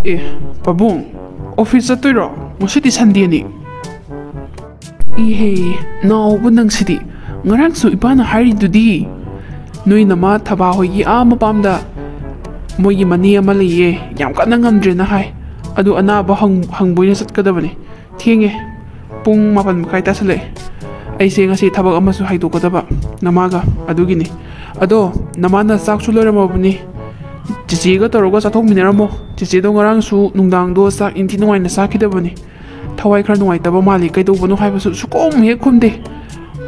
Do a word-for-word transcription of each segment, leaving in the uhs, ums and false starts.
ꯑꯦ, ꯄꯥꯕꯨꯡ, ꯑꯣꯐꯤꯁ ꯆꯠꯇꯣꯏꯔꯣ? ꯉꯁꯤꯗꯤ ꯁꯟꯗꯦꯅꯤ꯫ ꯏꯍꯦ, ꯅꯥꯎꯕ ꯅꯪꯁꯤꯗꯤ꯫ ꯉꯔꯥꯡꯁꯨ ꯏꯄꯥꯅ ꯍꯥꯏꯔꯤꯗꯨꯗꯤ, ꯅꯣꯏ ꯅꯃꯥ ꯊꯕꯥ ꯍꯣꯏꯒꯤ ꯑꯥ ꯃꯄꯥꯝꯗ ꯃꯣꯏꯒꯤ ꯃꯅꯦ ꯑꯃ ꯂꯩꯌꯦ, ꯌꯥꯝ ꯀꯟꯅ ꯉꯝꯗ꯭ꯔꯦꯅ ꯍꯥꯏ꯫ ꯑꯗꯨ ꯑꯅꯥꯕ ꯍꯪ-, ꯍꯪꯕ ꯑꯣꯏꯅ ꯆꯠꯀꯗꯕꯅꯤ꯫ ꯊꯦꯡꯉꯦ, ꯄꯨꯡ ꯃꯥꯄꯟ ꯃꯈꯥꯏ ꯇꯥꯁꯜꯂꯛꯑꯦ꯫ ꯑꯩꯁꯦ ꯉꯁꯤ ꯊꯕꯛ ꯑꯃꯁꯨ ꯍꯥꯏꯗꯣꯛꯀꯗꯕ ꯅꯃꯥꯒ, ꯑꯗꯨꯒꯤꯅꯤ꯫ ꯑꯗꯣ ꯅꯃꯥꯅ ꯆꯥꯛꯁꯨ ꯂꯣꯏꯔꯝꯃꯕꯅꯤ, ꯆꯤꯆꯦꯒ ꯇꯧꯔꯒ ꯆꯥꯊꯣꯛꯃꯤꯟꯅꯔꯝꯃꯣ꯫ ꯆꯤꯆꯦꯗꯣ ꯉꯔꯥꯡꯁꯨ ꯅꯨꯡꯗꯥꯡꯗꯣ ꯆꯥꯛ ꯏꯟꯊꯤ ꯅꯨꯡꯉꯥꯏꯅ ꯆꯥꯈꯤꯗꯕꯅꯤ꯫ ꯊꯋꯥꯏ ꯈꯔ ꯅꯨꯡꯉꯥꯏꯇꯕ ꯃꯥꯜꯂꯤ, ꯀꯩꯗꯧꯕꯅꯣ ꯍꯥꯏꯕꯁꯨ ꯁꯨꯈꯨꯝ ꯍꯦꯛ ꯈꯨꯝꯗꯦ꯫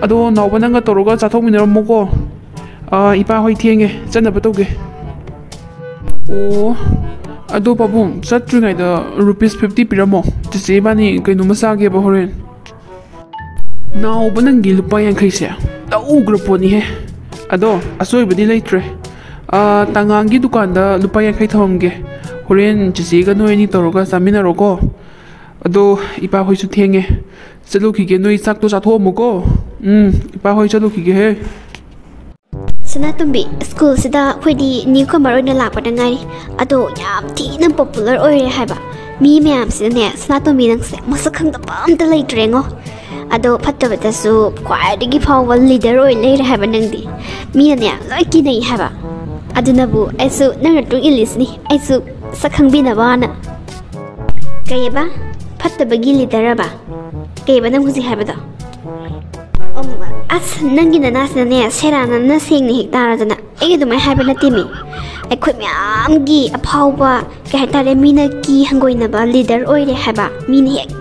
ꯑꯗꯣ ꯅꯥꯎꯕ ꯅꯪꯒ ꯇꯧꯔꯒ ꯆꯥꯊꯣꯛꯃꯤꯟꯅꯔꯝꯃꯣꯀꯣ꯫ ꯑꯥ, ꯏꯄꯥ ꯍꯣꯏ ꯊꯦꯡꯉꯦ, ꯆꯠꯅꯕ ꯇꯧꯒꯦ꯫ ꯑꯣ, ꯑꯗꯣ ꯄꯥꯕꯨꯡ, ꯆꯠꯇ꯭ꯔꯤꯉꯩꯗ ꯔꯨꯄꯤꯁ ꯐꯤꯐꯇꯤ ꯄꯤꯔꯝꯃꯣ꯫ ꯆꯤꯆꯦ ꯏꯕꯥꯅꯤ ꯀꯩꯅꯣꯝꯃ ꯆꯥꯒꯦꯕ ꯍꯣꯔꯦꯟ꯫ ꯅꯥꯎꯕ ꯅꯪꯒꯤ ꯂꯨꯄꯥ ꯌꯥꯡꯈꯩꯁꯦ ꯇꯧꯈ꯭ꯔ ꯄꯣꯠꯅꯤꯍꯦ꯫ ꯑꯗꯣ ꯑꯆꯣꯏꯕꯗꯤ ꯂꯩꯇ꯭ꯔꯦ꯫ ꯑꯥ, ꯇꯉꯥꯡꯒꯤ ꯗꯨꯀꯥꯟꯗ ꯂꯨꯄꯥ ꯌꯥꯡꯈꯩ ꯊꯝꯃꯝꯒꯦ꯫ ꯍꯣꯔꯦꯟ ꯆꯤꯆꯦꯒ ꯅꯣꯏ ꯑꯅꯤ ꯇꯧꯔꯒ ꯆꯥꯃꯤꯟꯅꯔꯣꯀꯣ꯫ ꯑꯗꯣ ꯏꯄꯥ ꯍꯣꯏꯁꯨ ꯊꯦꯡꯉꯦ꯫ ꯆꯠꯂꯨꯈꯤꯒꯦ, ꯅꯣꯏ ꯆꯥꯛꯇꯣ ꯆꯥꯊꯣꯛꯑꯝꯃꯨꯀꯣ꯫ ꯎꯝ, ꯏꯄꯥ ꯍꯣꯏ ꯆꯠꯂꯨꯈꯤꯒꯦꯍꯦ꯫ ꯁꯅꯥꯇꯣꯝꯕꯤ, ꯁ꯭ꯀꯨꯜꯁꯤꯗ ꯑꯩꯈꯣꯏꯗꯤ ꯅ꯭ꯌꯨ ꯀꯃꯔ ꯑꯣꯏꯅ ꯂꯥꯛꯄꯗ ꯉꯥꯏꯔꯤ꯫ ꯑꯗꯣ ꯌꯥꯝ ꯊꯤꯅ ꯄꯣꯄꯨꯂꯔ ꯑꯣꯏꯔꯦ ꯍꯥꯏꯕ꯫ ꯃꯤ ꯃꯌꯥꯝꯁꯤꯅꯅꯦ, ꯁꯅꯥꯇꯣꯝꯕꯤ ꯅꯪꯁꯦ ꯃꯁꯛ ꯈꯪꯗꯕ ꯑꯝꯇ ꯂꯩꯇ꯭ꯔꯦꯉꯣ꯫ ꯑꯗꯣ ꯐꯠꯇꯕꯗꯁꯨ ꯈ꯭ꯋꯥꯏꯗꯒꯤ ꯐꯥꯎꯕ ꯂꯤꯗꯔ ꯑꯣꯏ ꯂꯩꯔꯦ ꯍꯥꯏꯕ ꯅꯪꯗꯤ꯫ ꯃꯤꯅꯅꯦ ꯂꯣꯏ ꯀꯤꯅꯩ ꯍꯥꯏꯕ꯫ ꯑꯗꯨꯅꯕꯨ ꯑꯩꯁꯨ ꯅꯪ ꯃꯇꯨꯡ ꯏꯜꯂꯤꯁꯤꯅꯤ, ꯑꯩꯁꯨ ꯁꯛ ꯈꯪꯕꯤꯅꯕꯅ꯫ ꯀꯩꯑꯕ? ꯐꯠꯇꯕꯒꯤ ꯂꯤꯗꯔ ꯑꯕ? ꯀꯩꯕ ꯅꯪ ꯍꯧꯖꯤꯛ ꯍꯥꯏꯕꯗꯣ? ꯎꯝ, ꯑꯁ, ꯅꯪꯒꯤ ꯅꯅꯥꯁꯤꯅꯅꯦ, ꯁꯦꯔꯥꯟꯅꯅ ꯁꯦꯡꯅ ꯍꯦꯛ ꯇꯥꯔꯗꯅ꯫ ꯑꯩ ꯑꯗꯨꯃꯥꯏꯅ ꯍꯥꯏꯕ ꯅꯠꯇꯦꯃꯤ꯫ ꯑꯩꯈꯣꯏ ꯃꯌꯥꯝꯒꯤ ꯑꯐꯥꯎꯕ, ꯀꯩ ꯍꯥꯏꯇꯥꯔꯦ, ꯃꯤꯅ ꯀꯤ ꯍꯪꯒꯣꯏꯅꯕ ꯂꯤꯗꯔ ꯑꯣꯏꯔꯦ ꯍꯥꯏꯕ꯫ ꯃꯤꯅ ꯍꯦꯛ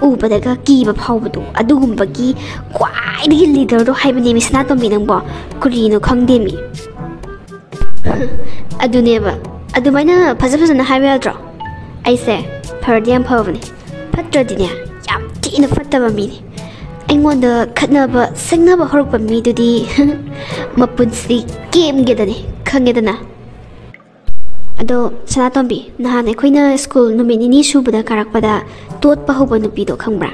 ꯎꯕꯗꯒ ꯀꯤꯕ ꯐꯥꯎꯕꯗꯣ, ꯑꯗꯨꯒꯨꯝꯕꯒꯤ ꯈ꯭ꯋꯥꯏꯗꯒꯤ ꯂꯤꯗꯔꯗꯣ ꯍꯥꯏꯕꯅꯦꯃꯤ, ꯁꯅꯥꯇꯣꯝꯕꯤ ꯅꯪꯕꯣ꯫ ꯀꯔꯤꯅꯣ ꯈꯪꯗꯦꯃꯤ꯫ ꯑꯗꯨꯅꯦꯕ, ꯑꯗꯨꯃꯥꯏꯅ ꯐꯖ ꯐꯖꯅ ꯍꯥꯏꯕ ꯌꯥꯗ꯭ꯔꯣ? ꯑꯩꯁꯦ ꯐꯔꯗꯤ ꯌꯥꯝ ꯐꯕꯅꯦ, ꯐꯠꯇ꯭ꯔꯗꯤꯅꯦ, ꯌꯥꯝ ꯊꯤꯅ ꯐꯠꯇꯕ ꯃꯤꯅꯦ꯫ ꯑꯩꯉꯣꯟꯗ ꯈꯠꯅꯕ ꯁꯦꯡꯅꯕ ꯍꯧꯔꯛꯄ ꯃꯤꯗꯨꯗꯤ ꯃꯄꯨꯟꯁꯤ ꯀꯦꯝꯒꯦꯗꯅꯦ, ꯈꯪꯉꯦꯗꯅ꯫ ꯑꯗꯣ ꯁꯅꯥꯇꯣꯝꯕꯤ, ꯅꯍꯥꯟ ꯑꯩꯈꯣꯏꯅ ꯁ꯭ꯀꯨꯜ ꯅꯨꯃꯤꯠ ꯅꯤꯅꯤ ꯁꯨꯕꯗ ꯀꯥꯔꯛꯄꯗ ꯇꯣꯠꯄ ꯍꯧꯕ ꯅꯨꯄꯤꯗꯣ ꯈꯪꯕ꯭ꯔꯥ?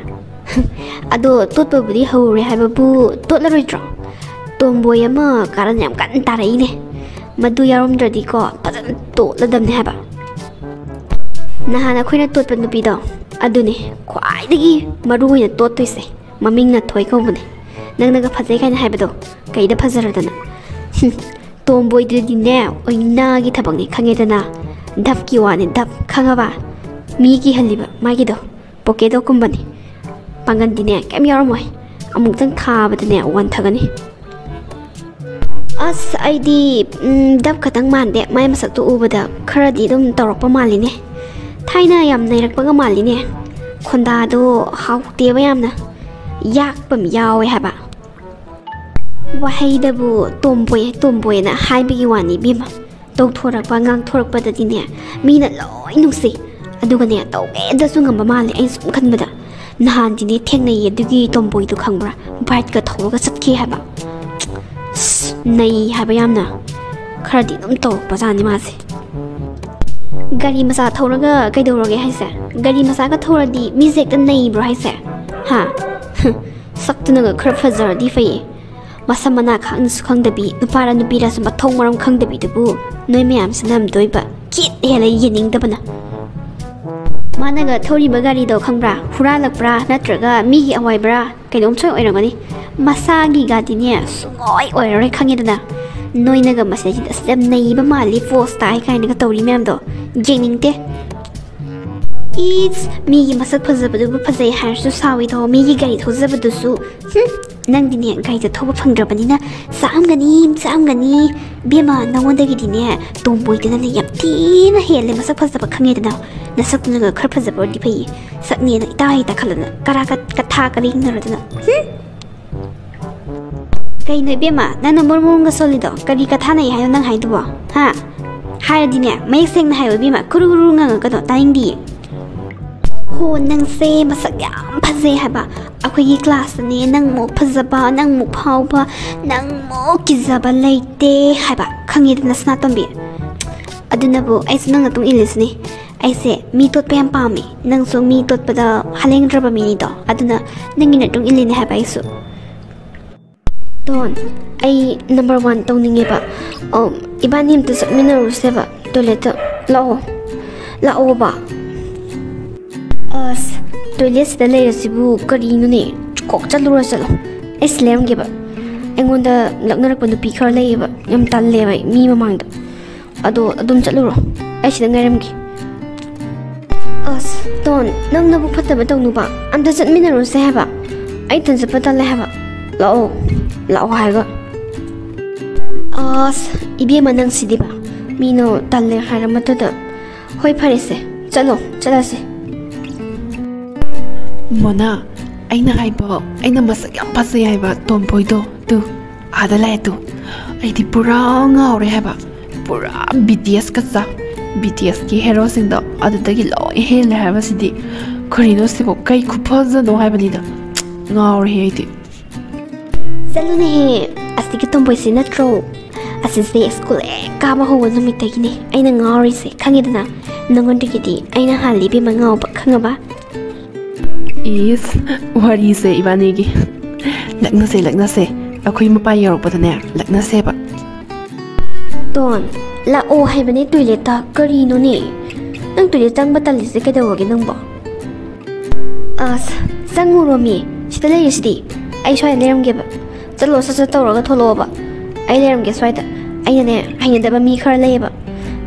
ꯑꯗꯣ ꯇꯣꯠꯄꯕꯨꯗꯤ ꯍꯧꯔꯦ ꯍꯥꯏꯕꯕꯨ, ꯇꯣꯠꯂꯔꯣꯏꯗ꯭ꯔꯣ? ꯇꯣꯝꯕꯣꯏ ꯑꯃ ꯀꯥꯔꯟ ꯌꯥꯝ ꯀꯟꯅ ꯇꯥꯔꯛꯏꯅꯦ꯫ ꯃꯗꯨ ꯌꯥꯎꯔꯝꯗ꯭ꯔꯗꯤꯀꯣ, ꯐꯖꯅ ꯇꯣꯠꯂꯗꯕꯅꯦ ꯍꯥꯏꯕ꯫ ꯅꯍꯥꯟ ꯑꯩꯈꯣꯏꯅ ꯇꯣꯠꯄ ꯅꯨꯄꯤꯗꯣ, ꯑꯗꯨꯅꯦ ꯈ꯭ꯋꯥꯏꯗꯒꯤ ꯃꯔꯨ ꯑꯣꯏꯅ ꯇꯣꯠꯇꯣꯏꯁꯦ꯫ ꯃꯃꯤꯡꯅ ꯊꯣꯏ ꯀꯧꯕꯅꯦ꯫ ꯅꯪꯅꯒ ꯐꯖꯩ ꯀꯥꯏꯅ ꯍꯥꯏꯕꯗꯣ ꯀꯩꯗ ꯐꯖꯔꯗꯅ? ꯍꯨꯝ, ꯇꯣꯝꯕꯣꯏꯗꯨꯗꯤꯅꯦ ꯑꯣꯏꯅꯥꯒꯤ ꯊꯕꯛꯅꯤ, ꯈꯪꯉꯦꯗꯅ? ꯙꯞꯀꯤ ꯋꯥꯅꯤ, ꯙꯞ, ꯈꯪꯉꯕ? ꯃꯤ ꯀꯤꯍꯜꯂꯤꯕ ꯃꯥꯒꯤꯗꯣ꯫ ꯄꯣꯀꯦꯗꯣꯛꯀꯨꯝꯕꯅꯤ꯫ ꯄꯥꯡꯒꯟꯗꯤꯅꯦ ꯀꯩꯝ ꯌꯥꯎꯔꯝꯃꯣꯏ꯫ ꯑꯃꯨꯛꯇꯪ ꯊꯥꯕꯗꯅꯦ ꯋꯥꯟꯊꯒꯅꯤ꯫ ꯑꯁ, ꯑꯩꯗꯤ, ꯎꯝ, ꯙꯞ ꯈꯛꯇꯪ ꯃꯥꯟꯗꯦ꯫ ꯃꯥꯏ ꯃꯁꯛꯇꯣ ꯎꯕꯗ ꯈꯔꯗꯤ ꯑꯗꯨꯝ ꯇꯧꯔꯛꯄ ꯃꯥꯜꯂꯤꯅꯦ꯫ ꯊꯥꯏꯅ ꯌꯥꯝ ꯅꯩꯔꯛꯄꯒ ꯃꯥꯜꯂꯤꯅꯦ꯫ ꯈꯣꯟꯗꯥꯗꯣ ꯍꯥꯎꯇꯦꯕ ꯌꯥꯝꯅ꯫ ꯌꯥꯛꯄ ꯑꯃ ꯌꯥꯎꯋꯦ ꯍꯥꯏꯕ꯫ ꯋꯥꯍꯩꯗꯕꯨ ꯇꯣꯝꯕꯣꯏ ꯇꯣꯝꯕꯣꯏꯅ ꯍꯥꯏꯕꯒꯤ ꯋꯥꯅꯤ ꯏꯕꯦꯝꯃ꯫ ꯇꯧꯊꯣꯔꯛꯄ ꯉꯥꯡꯊꯣꯔꯛꯄꯗꯗꯤꯅꯦ ꯃꯤꯅ ꯂꯣꯏ ꯅꯨꯡꯁꯤ꯫ ꯑꯗꯨꯒꯅꯦ ꯇꯧꯒꯦꯗꯁꯨ ꯉꯝꯕ ꯃꯥꯜꯂꯦ꯫ ꯑꯩꯅ ꯁꯨꯝ ꯈꯟꯕꯗ ꯅꯍꯥꯟꯗꯤꯅꯦ ꯊꯦꯡꯅꯩꯌꯦ ꯑꯗꯨꯒꯤ ꯇꯣꯝꯕꯣꯏꯗꯣ, ꯈꯪꯕ꯭ꯔꯥ? ꯕꯥꯏꯛꯀ ꯊꯧꯔꯒ ꯆꯠꯈꯤ ꯍꯥꯏꯕ꯫ ꯑꯁ, ꯅꯩ ꯍꯥꯏꯕ ꯌꯥꯝꯅ꯫ ꯈꯔꯗꯤ ꯑꯗꯨꯝ ꯇꯧꯔꯛꯄꯖꯥꯠꯅꯤ ꯃꯥꯁꯦ꯫ ꯒꯥꯔꯤ ꯃꯆꯥ ꯊꯧꯔꯒ ꯀꯩꯗꯧꯔꯒꯦ ꯍꯥꯏꯁꯦ? ꯒꯥꯔꯤ ꯃꯆꯥꯒ ꯊꯧꯔꯗꯤ ꯃꯤꯁꯦ ꯍꯦꯛꯇ ꯅꯩꯕ꯭ꯔꯣ ꯍꯥꯏꯁꯦ? ꯍꯥ? ꯁꯛꯇꯨꯅꯒ ꯈꯔ ꯐꯖꯔꯗꯤ ꯐꯩꯌꯦ꯫ ꯃꯁꯝ ꯃꯅꯥ ꯈꯥꯛꯅꯁꯨ ꯈꯪꯗꯕꯤ, ꯅꯨꯄꯥꯔ ꯅꯨꯄꯤꯔꯁꯨ ꯃꯊꯧ ꯃꯔꯝ ꯈꯪꯗꯕꯤꯗꯨꯕꯨ ꯅꯣꯏ ꯃꯌꯥꯝꯁꯤꯅ ꯅꯝꯗꯣꯏꯕ꯫ ꯀꯤꯠ ꯍꯦꯜꯂꯦ ꯌꯦꯡꯅꯤꯡꯗꯕꯅ꯫ ꯃꯥꯅꯒ ꯊꯧꯔꯤꯕ ꯒꯥꯔꯤꯗꯣ ꯈꯪꯕ꯭ꯔꯥ? ꯍꯨꯔꯥꯜꯂꯛꯄ꯭ꯔꯥ ꯅꯠꯇ꯭ꯔꯒ ꯃꯤꯒꯤ ꯑꯋꯥꯏꯕ꯭ꯔꯥ? ꯀꯩꯅꯣꯝ ꯁꯣꯏ ꯑꯣꯏꯔꯝꯒꯅꯤ꯫ ꯃꯁꯥꯒꯤ ꯒꯥꯔꯤꯅꯦ ꯁꯨꯡꯑꯣꯏ ꯑꯣꯏꯔꯔꯣꯏ, ꯈꯪꯉꯦꯗꯅ꯫ ꯅꯣꯏꯅꯒ ꯃꯁꯤꯗꯩꯁꯤꯗ "ꯑꯁ, ꯌꯥꯝ ꯅꯩꯕ ꯃꯥꯜꯂꯤ, ꯄꯣꯁ ꯇꯥꯏ" ꯀꯥꯏꯅꯒ ꯇꯧꯔꯤ ꯃꯌꯥꯝꯗꯣ ꯌꯦꯡꯅꯤꯡꯗꯦ꯫ ꯏꯁ, ꯃꯤꯒꯤ ꯃꯁꯛ ꯐꯖꯕꯗꯨꯕꯨ ꯐꯖꯩ ꯍꯥꯏꯔꯁꯨ ꯁꯥꯎꯏꯗꯣ, ꯃꯤꯒꯤ ꯒꯥꯔꯤ ꯊꯧꯖꯕꯗꯨꯁꯨ꯫ ꯍꯨꯝ, ꯅꯪꯗꯤꯅꯦ ꯒꯥꯔꯤꯗ ꯊꯧꯕ ꯐꯪꯗ꯭ꯔꯕꯅꯤꯅ ꯆꯥꯛꯑꯝꯒꯅꯤ, ꯆꯥꯛꯑꯝꯒꯅꯤ꯫ ꯏꯕꯦꯝꯃ, ꯅꯉꯣꯟꯗꯒꯤꯗꯤꯅꯦ ꯇꯣꯝꯕꯣꯏꯗꯨꯅꯅꯦ ꯌꯥꯝ ꯊꯤꯅ ꯍꯦꯜꯂꯦ ꯃꯁꯛ ꯐꯖꯕ, ꯈꯪꯉꯦꯗꯅ꯫ ꯅꯁꯛꯇꯨꯅꯒ ꯈꯔ ꯐꯖꯕ ꯑꯣꯏꯔꯗꯤ ꯐꯩꯌꯦ꯫ ꯁꯛꯅꯦꯅ ꯏꯇꯥ ꯏꯇꯥ ꯈꯜꯂꯗꯅ ꯀꯔꯥ ꯀꯠ-, ꯀꯊꯥ ꯀꯔꯤ ꯏꯟꯅꯔꯗꯅ꯫ ꯍꯨꯝ? ꯀꯩꯅꯣ ꯏꯕꯦꯝꯃ, ꯅꯪꯅ ꯃꯨꯔꯨꯝ ꯃꯨꯔꯨꯝꯒ ꯁꯣꯜꯂꯤꯗꯣ? ꯀꯔꯤ ꯀꯊꯥꯅꯩ ꯍꯥꯏꯅꯣ ꯅꯪ ꯍꯥꯏꯗꯨꯕꯣ? ꯍꯥ? ꯍꯥꯏꯔꯗꯤꯅꯦ, ꯃꯌꯦꯛ ꯁꯦꯡꯅ ꯍꯥꯏꯌꯣ ꯏꯕꯦꯝꯃ, ꯈꯨꯔꯨ ꯈꯨꯔꯨ ꯉꯥꯡꯉꯛꯀꯅꯣ, ꯇꯥꯅꯤꯡꯗꯤꯌꯦ꯫ ꯍꯣ, ꯅꯪꯁꯦ ꯃꯁꯛ ꯌꯥꯝ ꯐꯖꯩ ꯍꯥꯏꯕ꯫ ꯑꯩꯈꯣꯏꯒꯤ ꯀ꯭ꯂꯥꯁꯇꯅꯦ ꯅꯪꯃꯨꯛ ꯐꯖꯕ, ꯅꯪꯃꯨꯛ ꯐꯥꯎꯕ, ꯅꯪꯃꯨꯛ ꯀꯤꯖꯕ ꯂꯩꯇꯦ ꯍꯥꯏꯕ, ꯈꯪꯉꯦꯗꯅ ꯁꯅꯥꯇꯣꯝꯕꯤ? ꯑꯗꯨꯅꯕꯨ ꯑꯩꯁꯨ ꯅꯪ ꯃꯇꯨꯡ ꯏꯜꯂꯤꯁꯤꯅꯤ꯫ ꯑꯩꯁꯦ ꯃꯤ ꯇꯣꯠꯄ ꯌꯥꯝ ꯄꯥꯝꯃꯤ꯫ ꯅꯪꯁꯨ ꯃꯤ ꯇꯣꯠꯄꯗ ꯍꯂꯦꯡꯗ꯭ꯔꯕ ꯃꯤꯅꯤꯗꯣ, ꯑꯗꯨꯅ ꯅꯪꯒꯤ ꯃꯇꯨꯡ ꯏꯜꯂꯤꯅꯦ ꯍꯥꯏꯕ ꯑꯩꯁꯨ꯫ ꯗꯣꯟ, ꯑꯩ ꯅꯝꯕꯔ ꯋꯥꯟ ꯇꯧꯅꯤꯡꯉꯦꯕ꯫ ꯑꯣ, ꯏꯕꯥꯅꯤ ꯑꯝꯇ ꯆꯠꯃꯤꯟꯅꯔꯨꯁꯦꯕ ꯇꯣꯏꯂꯦꯠꯇ꯫ ꯂꯥꯛꯑꯣ, ꯂꯥꯛꯑꯣꯕ꯫ ꯑꯁ, ꯇꯣꯏꯂꯦꯠꯁꯤꯗ ꯂꯩꯔꯁꯤꯕꯨ ꯀꯔꯤꯅꯣꯅꯦ? ꯀꯣꯛ ꯆꯠꯂꯨꯔ ꯆꯠꯂꯣ꯫ ꯑꯩ ꯁꯤ ꯂꯩꯔꯝꯒꯦꯕ꯫ ꯑꯩꯉꯣꯟꯗ ꯂꯛꯅꯔꯛꯄ ꯅꯨꯄꯤ ꯈꯔ ꯂꯩꯌꯦꯕ, ꯌꯥꯝ ꯇꯜꯂꯦꯕ ꯑꯩ ꯃꯤ ꯃꯃꯥꯡꯗ꯫ ꯑꯗꯣ ꯑꯗꯨꯝ ꯆꯠꯂꯨꯔꯣ, ꯑꯩ ꯁꯤꯗ ꯉꯥꯏꯔꯝꯒꯦ꯫ ꯑꯁ, ꯇꯣꯟ, ꯅꯪ ꯅꯕꯨꯛ ꯐꯠꯇꯕ ꯇꯧꯅꯨꯕ꯫ ꯑꯝꯇ ꯆꯠꯃꯤꯟꯅꯔꯨꯁꯦ ꯍꯥꯏꯕ꯫ ꯑꯩ ꯏꯊꯟ ꯆꯠꯄ ꯇꯜꯂꯦ ꯍꯥꯏꯕ꯫ ꯂꯥꯛꯑꯣ, ꯂꯥꯛꯑꯣ ꯍꯥꯏꯔꯒ꯫ ꯑꯁ, ꯏꯕꯦꯝꯃ ꯅꯪꯁꯤꯗꯤꯕ꯫ ꯃꯤꯅ ꯇꯜꯂꯦ ꯍꯥꯏꯔ ꯃꯇꯨꯡꯗ꯫ ꯍꯣꯏ, ꯐꯔꯦꯁꯦ, ꯆꯠꯂꯣ, ꯆꯠꯂꯁꯦ꯫ ꯃꯣꯅꯥ, ꯑꯩꯅ ꯍꯥꯏꯕ, ꯑꯩꯅ ꯃꯁꯛ ꯌꯥꯝ ꯐꯖꯩ ꯍꯥꯏꯕ ꯇꯣꯝꯕꯣꯏꯗꯣ, ꯇꯨ, ꯑꯥꯗ ꯂꯥꯛꯑꯦ ꯇꯨ꯫ ꯑꯩꯗꯤ ꯄꯨꯔꯥ ꯉꯥꯎꯔꯦ ꯍꯥꯏꯕ, ꯄꯨꯔꯥ ꯕꯤ ꯇꯤ ꯑꯦꯁꯀ ꯆꯞ꯫ ꯕꯤ ꯇꯤ ꯑꯦꯁꯀꯤ ꯍꯦꯔꯣꯁꯤꯡꯗꯣ ꯑꯗꯨꯗꯒꯤ ꯂꯣꯏ ꯍꯦꯜꯂꯦ ꯍꯥꯏꯕꯁꯤꯗꯤ꯫ ꯀꯔꯤꯅꯣ ꯁꯤꯕꯣ, ꯀꯩ ꯈꯨꯐꯖꯅꯣ ꯍꯥꯏꯕꯅꯤꯗ꯫ ꯉꯥꯎꯔꯦ ꯑꯩꯗꯤ꯫ ꯆꯠꯂꯨꯅꯦꯍꯦ, ꯑꯁꯤꯒꯤ ꯇꯣꯝꯕꯣꯏꯁꯤ ꯅꯠꯇ꯭ꯔꯣ? ꯑꯁꯤꯁꯦ ꯁ꯭ꯀꯨꯜ ꯍꯦꯛ ꯀꯥꯕ ꯍꯧꯕ ꯅꯨꯃꯤꯠꯇꯒꯤꯅꯦ ꯑꯩꯅ ꯉꯥꯎꯔꯤꯁꯦ, ꯈꯪꯉꯦꯗꯅ? ꯅꯉꯣꯟꯗꯒꯤꯗꯤ ꯑꯩꯅ ꯍꯥꯜꯂꯤ ꯏꯕꯦꯝꯃ ꯉꯥꯎꯕ, ꯈꯪꯉꯕ? ꯏꯁ, ꯋꯥꯔꯤꯁꯦ ꯏꯕꯥꯅꯤꯒꯤ꯫ ꯂꯛꯅꯁꯦ, ꯂꯛꯅꯁꯦ, ꯑꯩꯈꯣꯏ ꯃꯄꯥ ꯌꯧꯔꯛꯄꯗꯅꯦ ꯂꯛꯅꯁꯦꯕ꯫ ꯇꯣꯟ, ꯂꯥꯛꯑꯣ ꯍꯥꯏꯕꯅꯦ ꯇꯣꯏꯂꯦꯠꯇ, ꯀꯔꯤꯅꯣꯅꯦ? ꯅꯪ ꯇꯣꯏꯂꯦꯠ ꯆꯪꯕ ꯇꯜꯂꯤꯁꯦ ꯀꯩꯗꯧꯔꯒꯦ ꯅꯪꯕꯣ? ꯑꯁ, ꯆꯪꯉꯨꯔꯣꯃꯤ, ꯁꯤꯗ ꯂꯩꯔꯤꯁꯤꯗꯤ꯫ ꯑꯩ ꯁ꯭ꯋꯥꯏꯗ ꯂꯩꯔꯝꯒꯦꯕ꯫ ꯆꯠꯂꯣ, ꯁꯠ ꯁꯠ ꯇꯧꯔꯒ ꯊꯣꯛꯂꯛꯑꯣꯕ꯫ ꯑꯩ ꯂꯩꯔꯝꯒꯦ ꯁ꯭ꯋꯥꯏꯗ꯫ ꯑꯩꯅꯅꯦ, ꯍꯩꯅꯗꯕ ꯃꯤ ꯈꯔ ꯂꯩꯌꯦꯕ꯫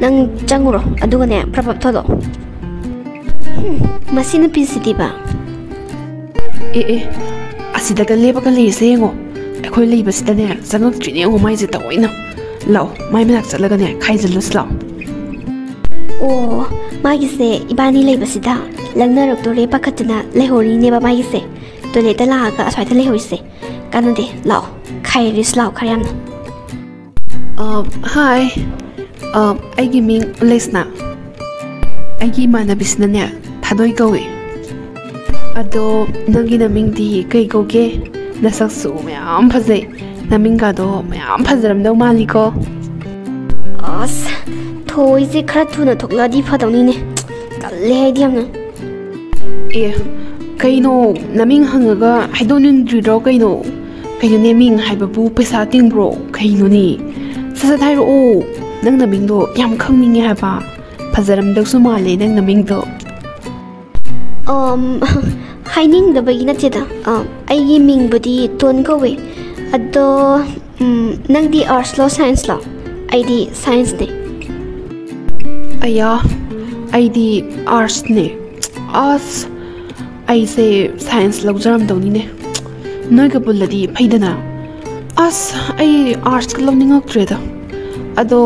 ꯅꯪ ꯆꯪꯉꯨꯔꯣ, ꯑꯗꯨꯒꯅꯦ ꯄ꯭ꯔꯞ ꯄ꯭ꯔꯞ ꯊꯣꯛꯂꯛꯑꯣ꯫ ꯍꯨꯝ, ꯃꯁꯤ ꯅꯨꯄꯤꯁꯤꯗꯤꯕ꯫ ꯑꯦ ꯑꯦ, ꯑꯁꯤꯗꯒ ꯂꯦꯞꯄꯒ ꯂꯩꯔꯤꯁꯦ ꯌꯦꯡꯉꯣ꯫ ꯑꯩꯈꯣꯏ ꯂꯩꯕꯁꯤꯗꯅꯦ ꯆꯪꯉꯛꯇ꯭ꯔꯤꯅꯦ ꯌꯦꯡꯉꯣ ꯃꯥꯏꯁꯦ ꯊꯑꯣꯏꯅ꯫ ꯂꯥꯛꯑꯣ, ꯃꯥꯏ ꯃꯅꯥꯛ ꯆꯠꯂꯒꯅꯦ ꯈꯥꯏꯖꯤꯜꯂꯨꯁꯤ ꯂꯥꯛꯑꯣ꯫ ꯑꯣ, ꯃꯥꯒꯤꯁꯦ ꯏꯕꯥꯅꯤ ꯂꯩꯕꯁꯤꯗ ꯂꯪꯅꯔꯛꯇꯣꯔꯦ ꯄꯥꯈꯠꯇꯅ ꯂꯩꯍꯧꯔꯤꯅꯦꯕ ꯃꯥꯒꯤꯁꯦ꯫ ꯇꯣꯏꯂꯦꯠꯇ ꯂꯥꯛꯑꯒ ꯑꯁ꯭ꯋꯥꯏꯗ ꯂꯩꯍꯧꯔꯤꯁꯦ ꯀꯥꯟꯅꯗꯦ꯫ ꯂꯥꯛꯑꯣ, ꯈꯥꯏꯔꯁꯤ ꯂꯥꯛꯑꯣ ꯈꯔ ꯌꯥꯝꯅ꯫ ꯑ, ꯍꯥꯏ꯫ ꯑ, ꯑꯩꯒꯤ ꯃꯤꯡ ꯂꯩꯁꯅꯥ꯫ ꯑꯩꯒꯤ ꯏꯃꯥꯟꯅꯕꯤꯁꯤꯅꯅꯦ ꯊꯥꯗꯣꯏ ꯀꯧꯏ꯫ ꯑꯗꯣ ꯅꯪꯒꯤ ꯅꯃꯤꯡꯗꯤ ꯀꯩ ꯀꯧꯒꯦ? ꯅꯁꯛꯁꯨ ꯃꯌꯥꯝ ꯐꯖꯩ꯫ ꯅꯃꯤꯡꯒꯗꯣ ꯃꯌꯥꯝ ꯐꯖꯔꯝꯗꯧ ꯃꯥꯜꯂꯤꯀꯣ꯫ ꯑꯁ, ꯊꯣꯏꯁꯦ ꯈꯔ ꯊꯨꯅ ꯊꯣꯛꯂꯛꯑꯗꯤ ꯐꯗꯧꯅꯤꯅꯦ꯫ ꯇꯜꯂꯦ ꯑꯩꯗꯤ ꯌꯥꯝꯅ꯫ ꯑꯦ, ꯀꯩꯅꯣ, ꯅꯃꯤꯡ ꯍꯪꯉꯒ ꯍꯥꯏꯗꯣꯛꯅꯤꯡꯗ꯭ꯔꯤꯔꯣ ꯀꯩꯅꯣ? ꯀꯩꯅꯣꯅꯦ, ꯃꯤꯡ ꯍꯥꯏꯕꯕꯨ ꯄꯩꯁꯥ ꯇꯤꯡꯕ꯭ꯔꯣ? ꯀꯩꯅꯣꯅꯦ? ꯁꯠ ꯁꯠ ꯍꯥꯏꯔꯛꯑꯣ꯫ ꯅꯪ ꯅꯃꯤꯡꯗꯣ ꯌꯥꯝ ꯈꯪꯅꯤꯡꯉꯦ ꯍꯥꯏꯕ꯫ ꯐꯖꯔꯝꯗꯧꯁꯨ ꯃꯥꯜꯂꯦ ꯅꯪ ꯅꯃꯤꯡꯗꯣ꯫ ꯑꯝ, ꯍꯥꯏꯅꯤꯡꯗꯕꯒꯤ ꯅꯠꯇꯦꯗ꯫ ꯑ, ꯑꯩꯒꯤ ꯃꯤꯡꯕꯨꯗꯤ ꯇꯣꯟ ꯀꯧꯋꯦ꯫ ꯑꯗꯣ, ꯎꯝ, ꯅꯪꯗꯤ ꯑꯥꯔꯠꯁꯂꯣ ꯁꯥꯏꯟꯁꯂꯣ? ꯑꯩꯗꯤ ꯁꯥꯏꯟꯁꯅꯦ꯫ ꯑꯌꯥ, ꯑꯩꯗꯤ ꯑꯥꯔꯠꯁꯅꯦ꯫ ꯑꯁ, ꯑꯩꯁꯦ ꯁꯥꯏꯟꯁ ꯂꯧꯖꯔꯝꯗꯧꯅꯤꯅꯦ꯫ ꯅꯣꯏꯒ ꯄꯨꯜꯂꯗꯤ ꯐꯩꯗꯅ꯫ ꯑꯁ, ꯑꯩ ꯑꯥꯔꯠꯁꯀ ꯂꯧꯅꯤꯡꯉꯛꯇ꯭ꯔꯦꯗ꯫ ꯑꯗꯣ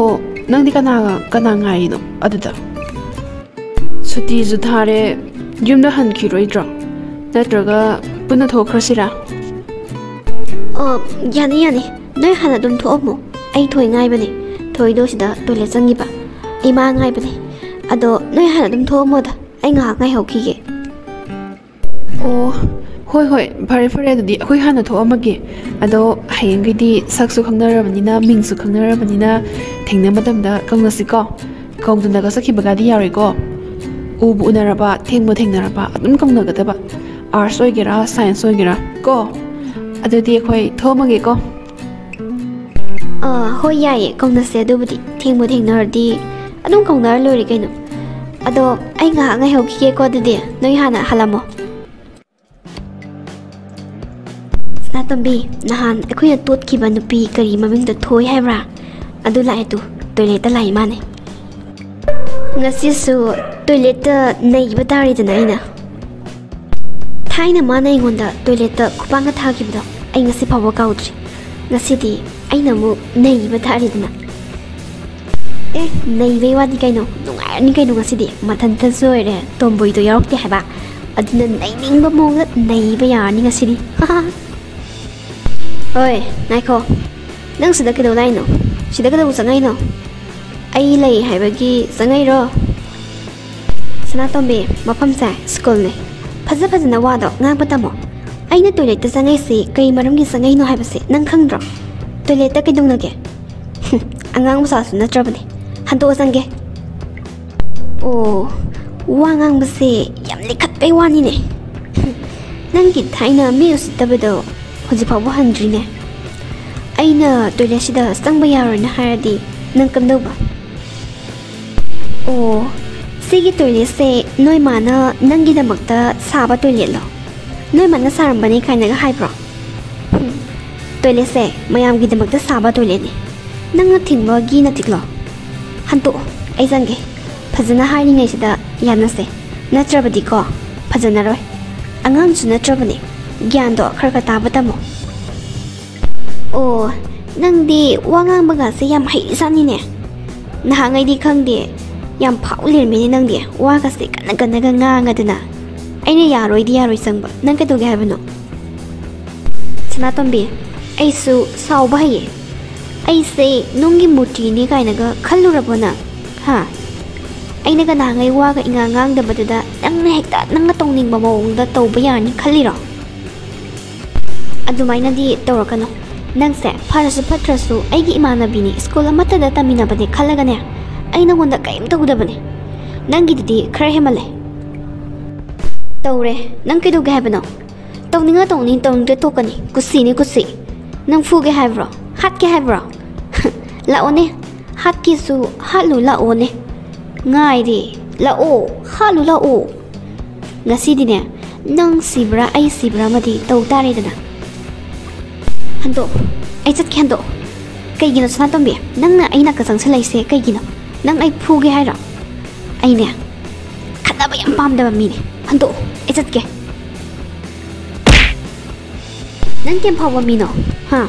ꯅꯪꯗꯤ ꯀꯅꯥꯒ, ꯀꯅꯥ ꯉꯥꯏꯔꯤꯅꯣ ꯑꯗꯨꯗ? ꯁꯨꯇꯤꯁꯨ ꯊꯥꯔꯦ, ꯌꯨꯝꯗ ꯍꯟꯈꯤꯔꯣꯏꯗ꯭ꯔꯣ? ꯅꯠꯇ꯭ꯔꯒ ꯄꯨꯟꯅ ꯊꯣꯛꯈ꯭ꯔꯁꯤꯔꯥ? ꯑ, ꯌꯥꯅꯤ, ꯌꯥꯅꯤ꯫ ꯅꯣꯏ ꯍꯥꯟꯅ ꯑꯗꯨꯝ ꯊꯣꯛꯑꯝꯃꯣ꯫ ꯑꯩ ꯊꯣꯏ ꯉꯥꯏꯕꯅꯦ꯫ ꯊꯣꯏꯗꯣ ꯁꯤꯗ ꯇꯣꯏꯂꯦꯠ ꯆꯪꯉꯤꯕ꯫ ꯏꯃꯥ ꯉꯥꯏꯕꯅꯦ꯫ ꯑꯗꯣ ꯅꯣꯏ ꯍꯥꯟꯅ ꯑꯗꯨꯝ ꯊꯣꯛꯑꯝꯃꯣꯗ꯫ ꯑꯩ ꯉꯥꯏꯍꯥꯛ ꯉꯥꯏꯍꯧꯈꯤꯒꯦ꯫ ꯑꯣ, ꯍꯣꯏ, ꯍꯣꯏ, ꯐꯔꯦ, ꯐꯔꯦ, ꯑꯗꯨꯗꯤ ꯑꯩꯈꯣꯏ ꯍꯥꯟꯅ ꯊꯣꯛꯑꯝꯃꯒꯦ꯫ ꯑꯗꯣ ꯍꯌꯦꯡꯈꯩꯗꯤ ꯁꯛꯁꯨ ꯈꯪꯅꯔꯕꯅꯤꯅ, ꯃꯤꯡꯁꯨ ꯈꯪꯅꯔꯕꯅꯤꯅ, ꯊꯦꯡꯅ ꯃꯇꯝꯗ ꯀꯧꯅꯁꯤꯀꯣ꯫ ꯀꯧꯗꯅꯒ ꯆꯠꯈꯤꯕꯒꯗꯤ ꯌꯥꯔꯣꯏꯀꯣ꯫ ꯎꯕꯨ ꯎꯅꯔꯕ, ꯊꯦꯡꯕꯨ ꯊꯦꯡꯅꯔꯕ, ꯑꯗꯨꯝ ꯀꯧꯅꯒꯗꯕ꯫ ꯑꯥꯔꯠꯁ ꯑꯣꯏꯒꯦꯔꯥ, ꯁꯥꯏꯟꯁ ꯑꯣꯏꯒꯦꯔꯥ ꯀꯣ꯫ ꯑꯗꯨꯗꯤ ꯑꯩꯈꯣꯏ ꯊꯣꯛꯑꯝꯃꯒꯦꯀꯣ꯫ ꯑꯥ, ꯍꯣꯏ, ꯌꯥꯏꯌꯦ, ꯀꯧꯅꯁꯦ꯫ ꯑꯗꯨꯕꯨꯗꯤ ꯊꯦꯡꯕꯨ ꯊꯦꯡꯅꯔꯗꯤ ꯑꯗꯨꯝ ꯀꯧꯅꯔ ꯂꯣꯏꯔꯦ ꯀꯩꯅꯣ꯫ ꯑꯗꯣ ꯑꯩ ꯉꯥꯏꯍꯥꯛ ꯉꯥꯏꯍꯧꯈꯤꯒꯦꯀꯣ꯫ ꯑꯗꯨꯗꯤ ꯅꯣꯏ ꯍꯥꯟꯅ ꯍꯜꯂꯝꯃꯣ꯫ ꯁꯅꯥꯇꯣꯝꯕꯤ, ꯅꯍꯥꯟ ꯑꯩꯈꯣꯏꯅ ꯇꯣꯠꯈꯤꯕ ꯅꯨꯄꯤ, ꯀꯔꯤ ꯃꯃꯤꯡꯗꯣ, ꯊꯣꯏ ꯍꯥꯏꯕ꯭ꯔꯥ? ꯑꯗꯨ ꯂꯥꯛꯑꯦ ꯇꯨ, ꯇꯣꯏꯂꯦꯠꯇ ꯂꯥꯛꯏ ꯃꯥꯅꯦ꯫ ꯉꯁꯤꯁꯨ ꯇꯣꯏꯂꯦꯠꯇ ꯅꯩꯕ ꯇꯥꯔꯦꯗꯅ ꯑꯩꯅ꯫ ꯊꯥꯏꯅ ꯃꯥꯅ ꯑꯩꯉꯣꯟꯗ ꯇꯣꯏꯂꯦꯠꯇ ꯈꯨꯄꯥꯛꯅ ꯊꯥꯈꯤꯕꯗꯣ ꯑꯩ ꯉꯁꯤ ꯐꯥꯎꯕ ꯀꯥꯎꯗ꯭ꯔꯤ꯫ ꯉꯁꯤꯗꯤ ꯑꯩꯅ ꯑꯃꯨꯛ ꯅꯩꯕ ꯊꯥꯔꯤꯗꯅ꯫ ꯑꯦ, ꯅꯩꯕꯩ ꯋꯥꯗꯤ ꯀꯩꯅꯣ, ꯅꯨꯡꯉꯥꯏꯔꯅꯤ ꯀꯩꯅꯣ ꯉꯁꯤꯗꯤ꯫ ꯃꯊꯟꯇꯁꯨ ꯑꯣꯏꯔꯦ, ꯇꯣꯝꯕꯣꯏꯗꯣ ꯌꯥꯎꯔꯛꯇꯦ ꯍꯥꯏꯕ꯫ ꯑꯗꯨꯅ ꯅꯩꯅꯤꯡꯕ ꯃꯑꯣꯡꯗ ꯅꯩꯕ ꯌꯥꯔꯅꯤ ꯉꯁꯤꯗꯤ꯫ ꯍꯣꯏ, ꯉꯥꯏꯈꯣ꯫ ꯅꯪ ꯁꯤꯗ ꯀꯩꯗꯧ ꯂꯥꯛꯏꯅꯣ? ꯁꯤꯗ ꯀꯩꯗꯧꯕ ꯆꯪꯉꯛꯏꯅꯣ? ꯑꯩ ꯂꯩ ꯍꯥꯏꯕꯒꯤ ꯆꯪꯉꯛꯏꯔꯣ? ꯁꯅꯥꯇꯣꯝꯕꯤ, ꯃꯐꯝꯁꯦ ꯁ꯭ꯀꯨꯜꯅꯦ꯫ ꯐꯖ ꯐꯖꯅ ꯋꯥꯗꯣ ꯉꯥꯡꯕ ꯇꯝꯃꯣ꯫ ꯑꯩꯅ ꯇꯣꯏꯂꯦꯠꯇ ꯆꯪꯉꯛꯏꯁꯤ ꯀꯔꯤ ꯃꯔꯝꯒꯤ ꯆꯪꯉꯛꯏꯅꯣ ꯍꯥꯏꯕꯁꯦ ꯅꯪ ꯈꯪꯗ꯭ꯔꯣ? ꯇꯣꯏꯂꯦꯠꯇ ꯀꯩꯗꯧꯅꯒꯦ? ꯍꯨꯝ, ꯑꯉꯥꯡ ꯃꯆꯥꯁꯨ ꯅꯠꯇ꯭ꯔꯕꯅꯦ꯫ ꯍꯟꯗꯣꯛꯑ ꯆꯪꯒꯦ꯫ ꯑꯣ, ꯋꯥ ꯉꯥꯡꯕꯁꯦ ꯌꯥꯝ ꯂꯤꯈꯠꯄꯩ ꯋꯥꯅꯤꯅꯦ꯫ ꯍꯨꯝ, ꯅꯪꯒꯤ ꯊꯥꯏꯅ ꯃꯤ ꯎꯁꯤꯠꯇꯕꯗꯣ ꯍꯧꯖꯤꯛ ꯐꯥꯎꯕ ꯍꯟꯗ꯭ꯔꯤꯅꯦ꯫ ꯑꯩꯅ ꯇꯣꯏꯂꯦꯠꯁꯤꯗ ꯆꯪꯕ ꯌꯥꯔꯣꯏꯅ ꯍꯥꯏꯔꯗꯤ ꯅꯪ ꯀꯝꯗꯧꯕ? ꯑꯣ, ꯁꯤꯒꯤ ꯇꯣꯏꯂꯦꯠꯁꯦ ꯅꯣꯏ ꯃꯥꯅ ꯅꯪꯒꯤꯗꯃꯛꯇ ꯁꯥꯕ ꯇꯣꯏꯂꯦꯠꯂꯣ? ꯅꯣꯏ ꯃꯥꯅ ꯁꯥꯔꯝꯕꯅꯤ ꯀꯥꯏꯅꯒ ꯍꯥꯏꯕ꯭ꯔꯣ? ꯍꯨꯝ, ꯇꯣꯏꯂꯦꯠꯁꯦ ꯃꯌꯥꯝꯒꯤꯗꯃꯛꯇ ꯁꯥꯕ ꯇꯣꯏꯂꯦꯠꯅꯤ꯫ ꯅꯪꯅ ꯊꯤꯡꯕꯒꯤ ꯅꯇꯤꯛꯂꯣ? ꯍꯟꯇꯣꯛꯑꯣ, ꯑꯩ ꯆꯪꯒꯦ꯫ ꯐꯖꯅ ꯍꯥꯏꯔꯤꯉꯩꯁꯤꯗ ꯌꯥꯅꯁꯦ, ꯅꯠꯇ꯭ꯔꯕꯗꯤꯀꯣ ꯐꯖꯅꯔꯣꯏ꯫ ꯑꯉꯥꯡꯁꯨ ꯅꯠꯇ꯭ꯔꯕꯅꯦ, ꯒ꯭ꯌꯥꯟꯗꯣ ꯈꯔ ꯈꯔ ꯇꯥꯕ ꯇꯝꯃꯣ꯫ ꯑꯣ, ꯅꯪꯗꯤ ꯋꯥ ꯉꯥꯡꯕꯒꯁꯦ ꯌꯥꯝ ꯍꯩꯖꯥꯠꯅꯤꯅꯦ꯫ ꯅꯍꯥꯟꯉꯩꯗꯤ ꯈꯪꯗꯦ, ꯌꯥꯝ ꯐꯥꯎ ꯂꯩꯔꯝꯃꯤꯅꯦ ꯅꯪꯗꯤ, ꯋꯥꯒꯁꯦ ꯀꯟꯅ ꯀꯟꯅꯒ ꯉꯥꯡꯉꯗꯅ꯫ ꯑꯩꯅ ꯌꯥꯔꯣꯏꯗꯤ ꯌꯥꯔꯣꯏ ꯆꯪꯕ, ꯅꯪ ꯀꯩꯗꯧꯒꯦ ꯍꯥꯏꯕꯅꯣ? ꯁꯅꯥꯇꯣꯝꯕꯤ, ꯑꯩꯁꯨ ꯁꯥꯎꯕ ꯍꯩꯌꯦ꯫ ꯑꯩꯁꯦ ꯅꯨꯡꯒꯤ ꯃꯨꯔꯇꯤꯅꯤ ꯀꯥꯏꯅꯒ ꯈꯜꯂꯨꯔꯕꯣ ꯅꯪ? ꯍꯥ? ꯑꯩꯅꯒ ꯅꯍꯥꯟꯉꯩ ꯋꯥꯒ ꯏꯉꯥꯡ ꯉꯥꯡꯗꯕꯗꯨꯗ ꯅꯪꯅ ꯍꯦꯛꯇ ꯅꯪꯅ ꯇꯧꯅꯤꯡꯕ ꯃꯑꯣꯡꯗ ꯇꯧꯕ ꯌꯥꯔꯅꯤ ꯈꯜꯂꯤꯔꯣ? ꯑꯗꯨꯃꯥꯏꯅꯗꯤ ꯇꯧꯔꯛꯀꯅꯨ꯫ ꯅꯪꯁꯦ ꯐꯔꯁꯨ ꯐꯠꯇ꯭ꯔꯁꯨ ꯑꯩꯒꯤ ꯏꯃꯥꯟꯅꯕꯤꯅꯤ, ꯁ꯭ꯀꯨꯜ ꯑꯃꯠꯇꯗ ꯇꯝꯃꯤꯟꯅꯕꯅꯦ ꯈꯜꯂꯒꯅꯦ, ꯑꯩ ꯅꯉꯣꯟꯗ ꯀꯔꯤꯝ ꯇꯧꯗꯕꯅꯦ꯫ ꯅꯪꯒꯤꯗꯨꯗꯤ ꯈꯔ ꯍꯦꯟꯃꯜꯂꯦ꯫ ꯇꯧꯔꯦ, ꯅꯪ ꯀꯩꯗꯧꯒꯦ ꯍꯥꯏꯕꯅꯣ? ꯇꯧꯅꯤꯡꯉ ꯇꯧꯅꯤ, ꯇꯧꯅꯤꯡꯗ꯭ꯔ ꯇꯣꯛꯀꯅꯤ꯫ ꯀꯨꯁꯤꯅꯤ ꯀꯨꯁꯤ꯫ ꯅꯪ ꯐꯨꯒꯦ ꯍꯥꯏꯕ꯭ꯔꯣ? ꯍꯥꯠꯀꯦ ꯍꯥꯏꯕ꯭ꯔꯣ? ꯂꯥꯛꯑꯣꯅꯦ, ꯍꯥꯠꯀꯦꯁꯨ ꯍꯥꯠꯂꯨ ꯂꯥꯛꯑꯣꯅꯦ꯫ ꯉꯥꯏꯔꯦ, ꯂꯥꯛꯑꯣ, ꯍꯥꯠꯂꯨ ꯂꯥꯛꯑꯣ꯫ ꯉꯁꯤꯗꯤꯅꯦ, ꯅꯪ ꯁꯤꯕ꯭ꯔꯥ ꯑꯩ ꯁꯤꯕ꯭ꯔꯥ ꯑꯃꯗꯤ ꯇꯧ ꯇꯥꯔꯦꯗꯅ꯫ ꯍꯟꯗꯣꯛ, ꯑꯩ ꯆꯠꯀꯦ, ꯍꯟꯗꯣꯛ꯫ ꯀꯩꯒꯤꯅꯣ ꯁꯅꯥꯇꯣꯝꯕꯤ, ꯅꯪꯅ ꯑꯩ ꯅꯥꯛꯇ ꯆꯪꯁꯜꯂꯛꯏꯁꯦ ꯀꯩꯒꯤꯅꯣ? ꯅꯪ ꯑꯩ ꯐꯨꯒꯦ ꯍꯥꯏꯔꯣ? ꯑꯩꯅꯦ, ꯈꯠꯅꯕ ꯌꯥꯝ ꯄꯥꯝꯗꯕ ꯃꯤꯅꯦ꯫ ꯍꯟꯗꯣꯛ, ꯑꯩ ꯆꯠꯀꯦ꯫ ꯅꯪ ꯀꯌꯥꯝ ꯐꯥꯎꯕ ꯃꯤꯅꯣ? ꯍꯥ?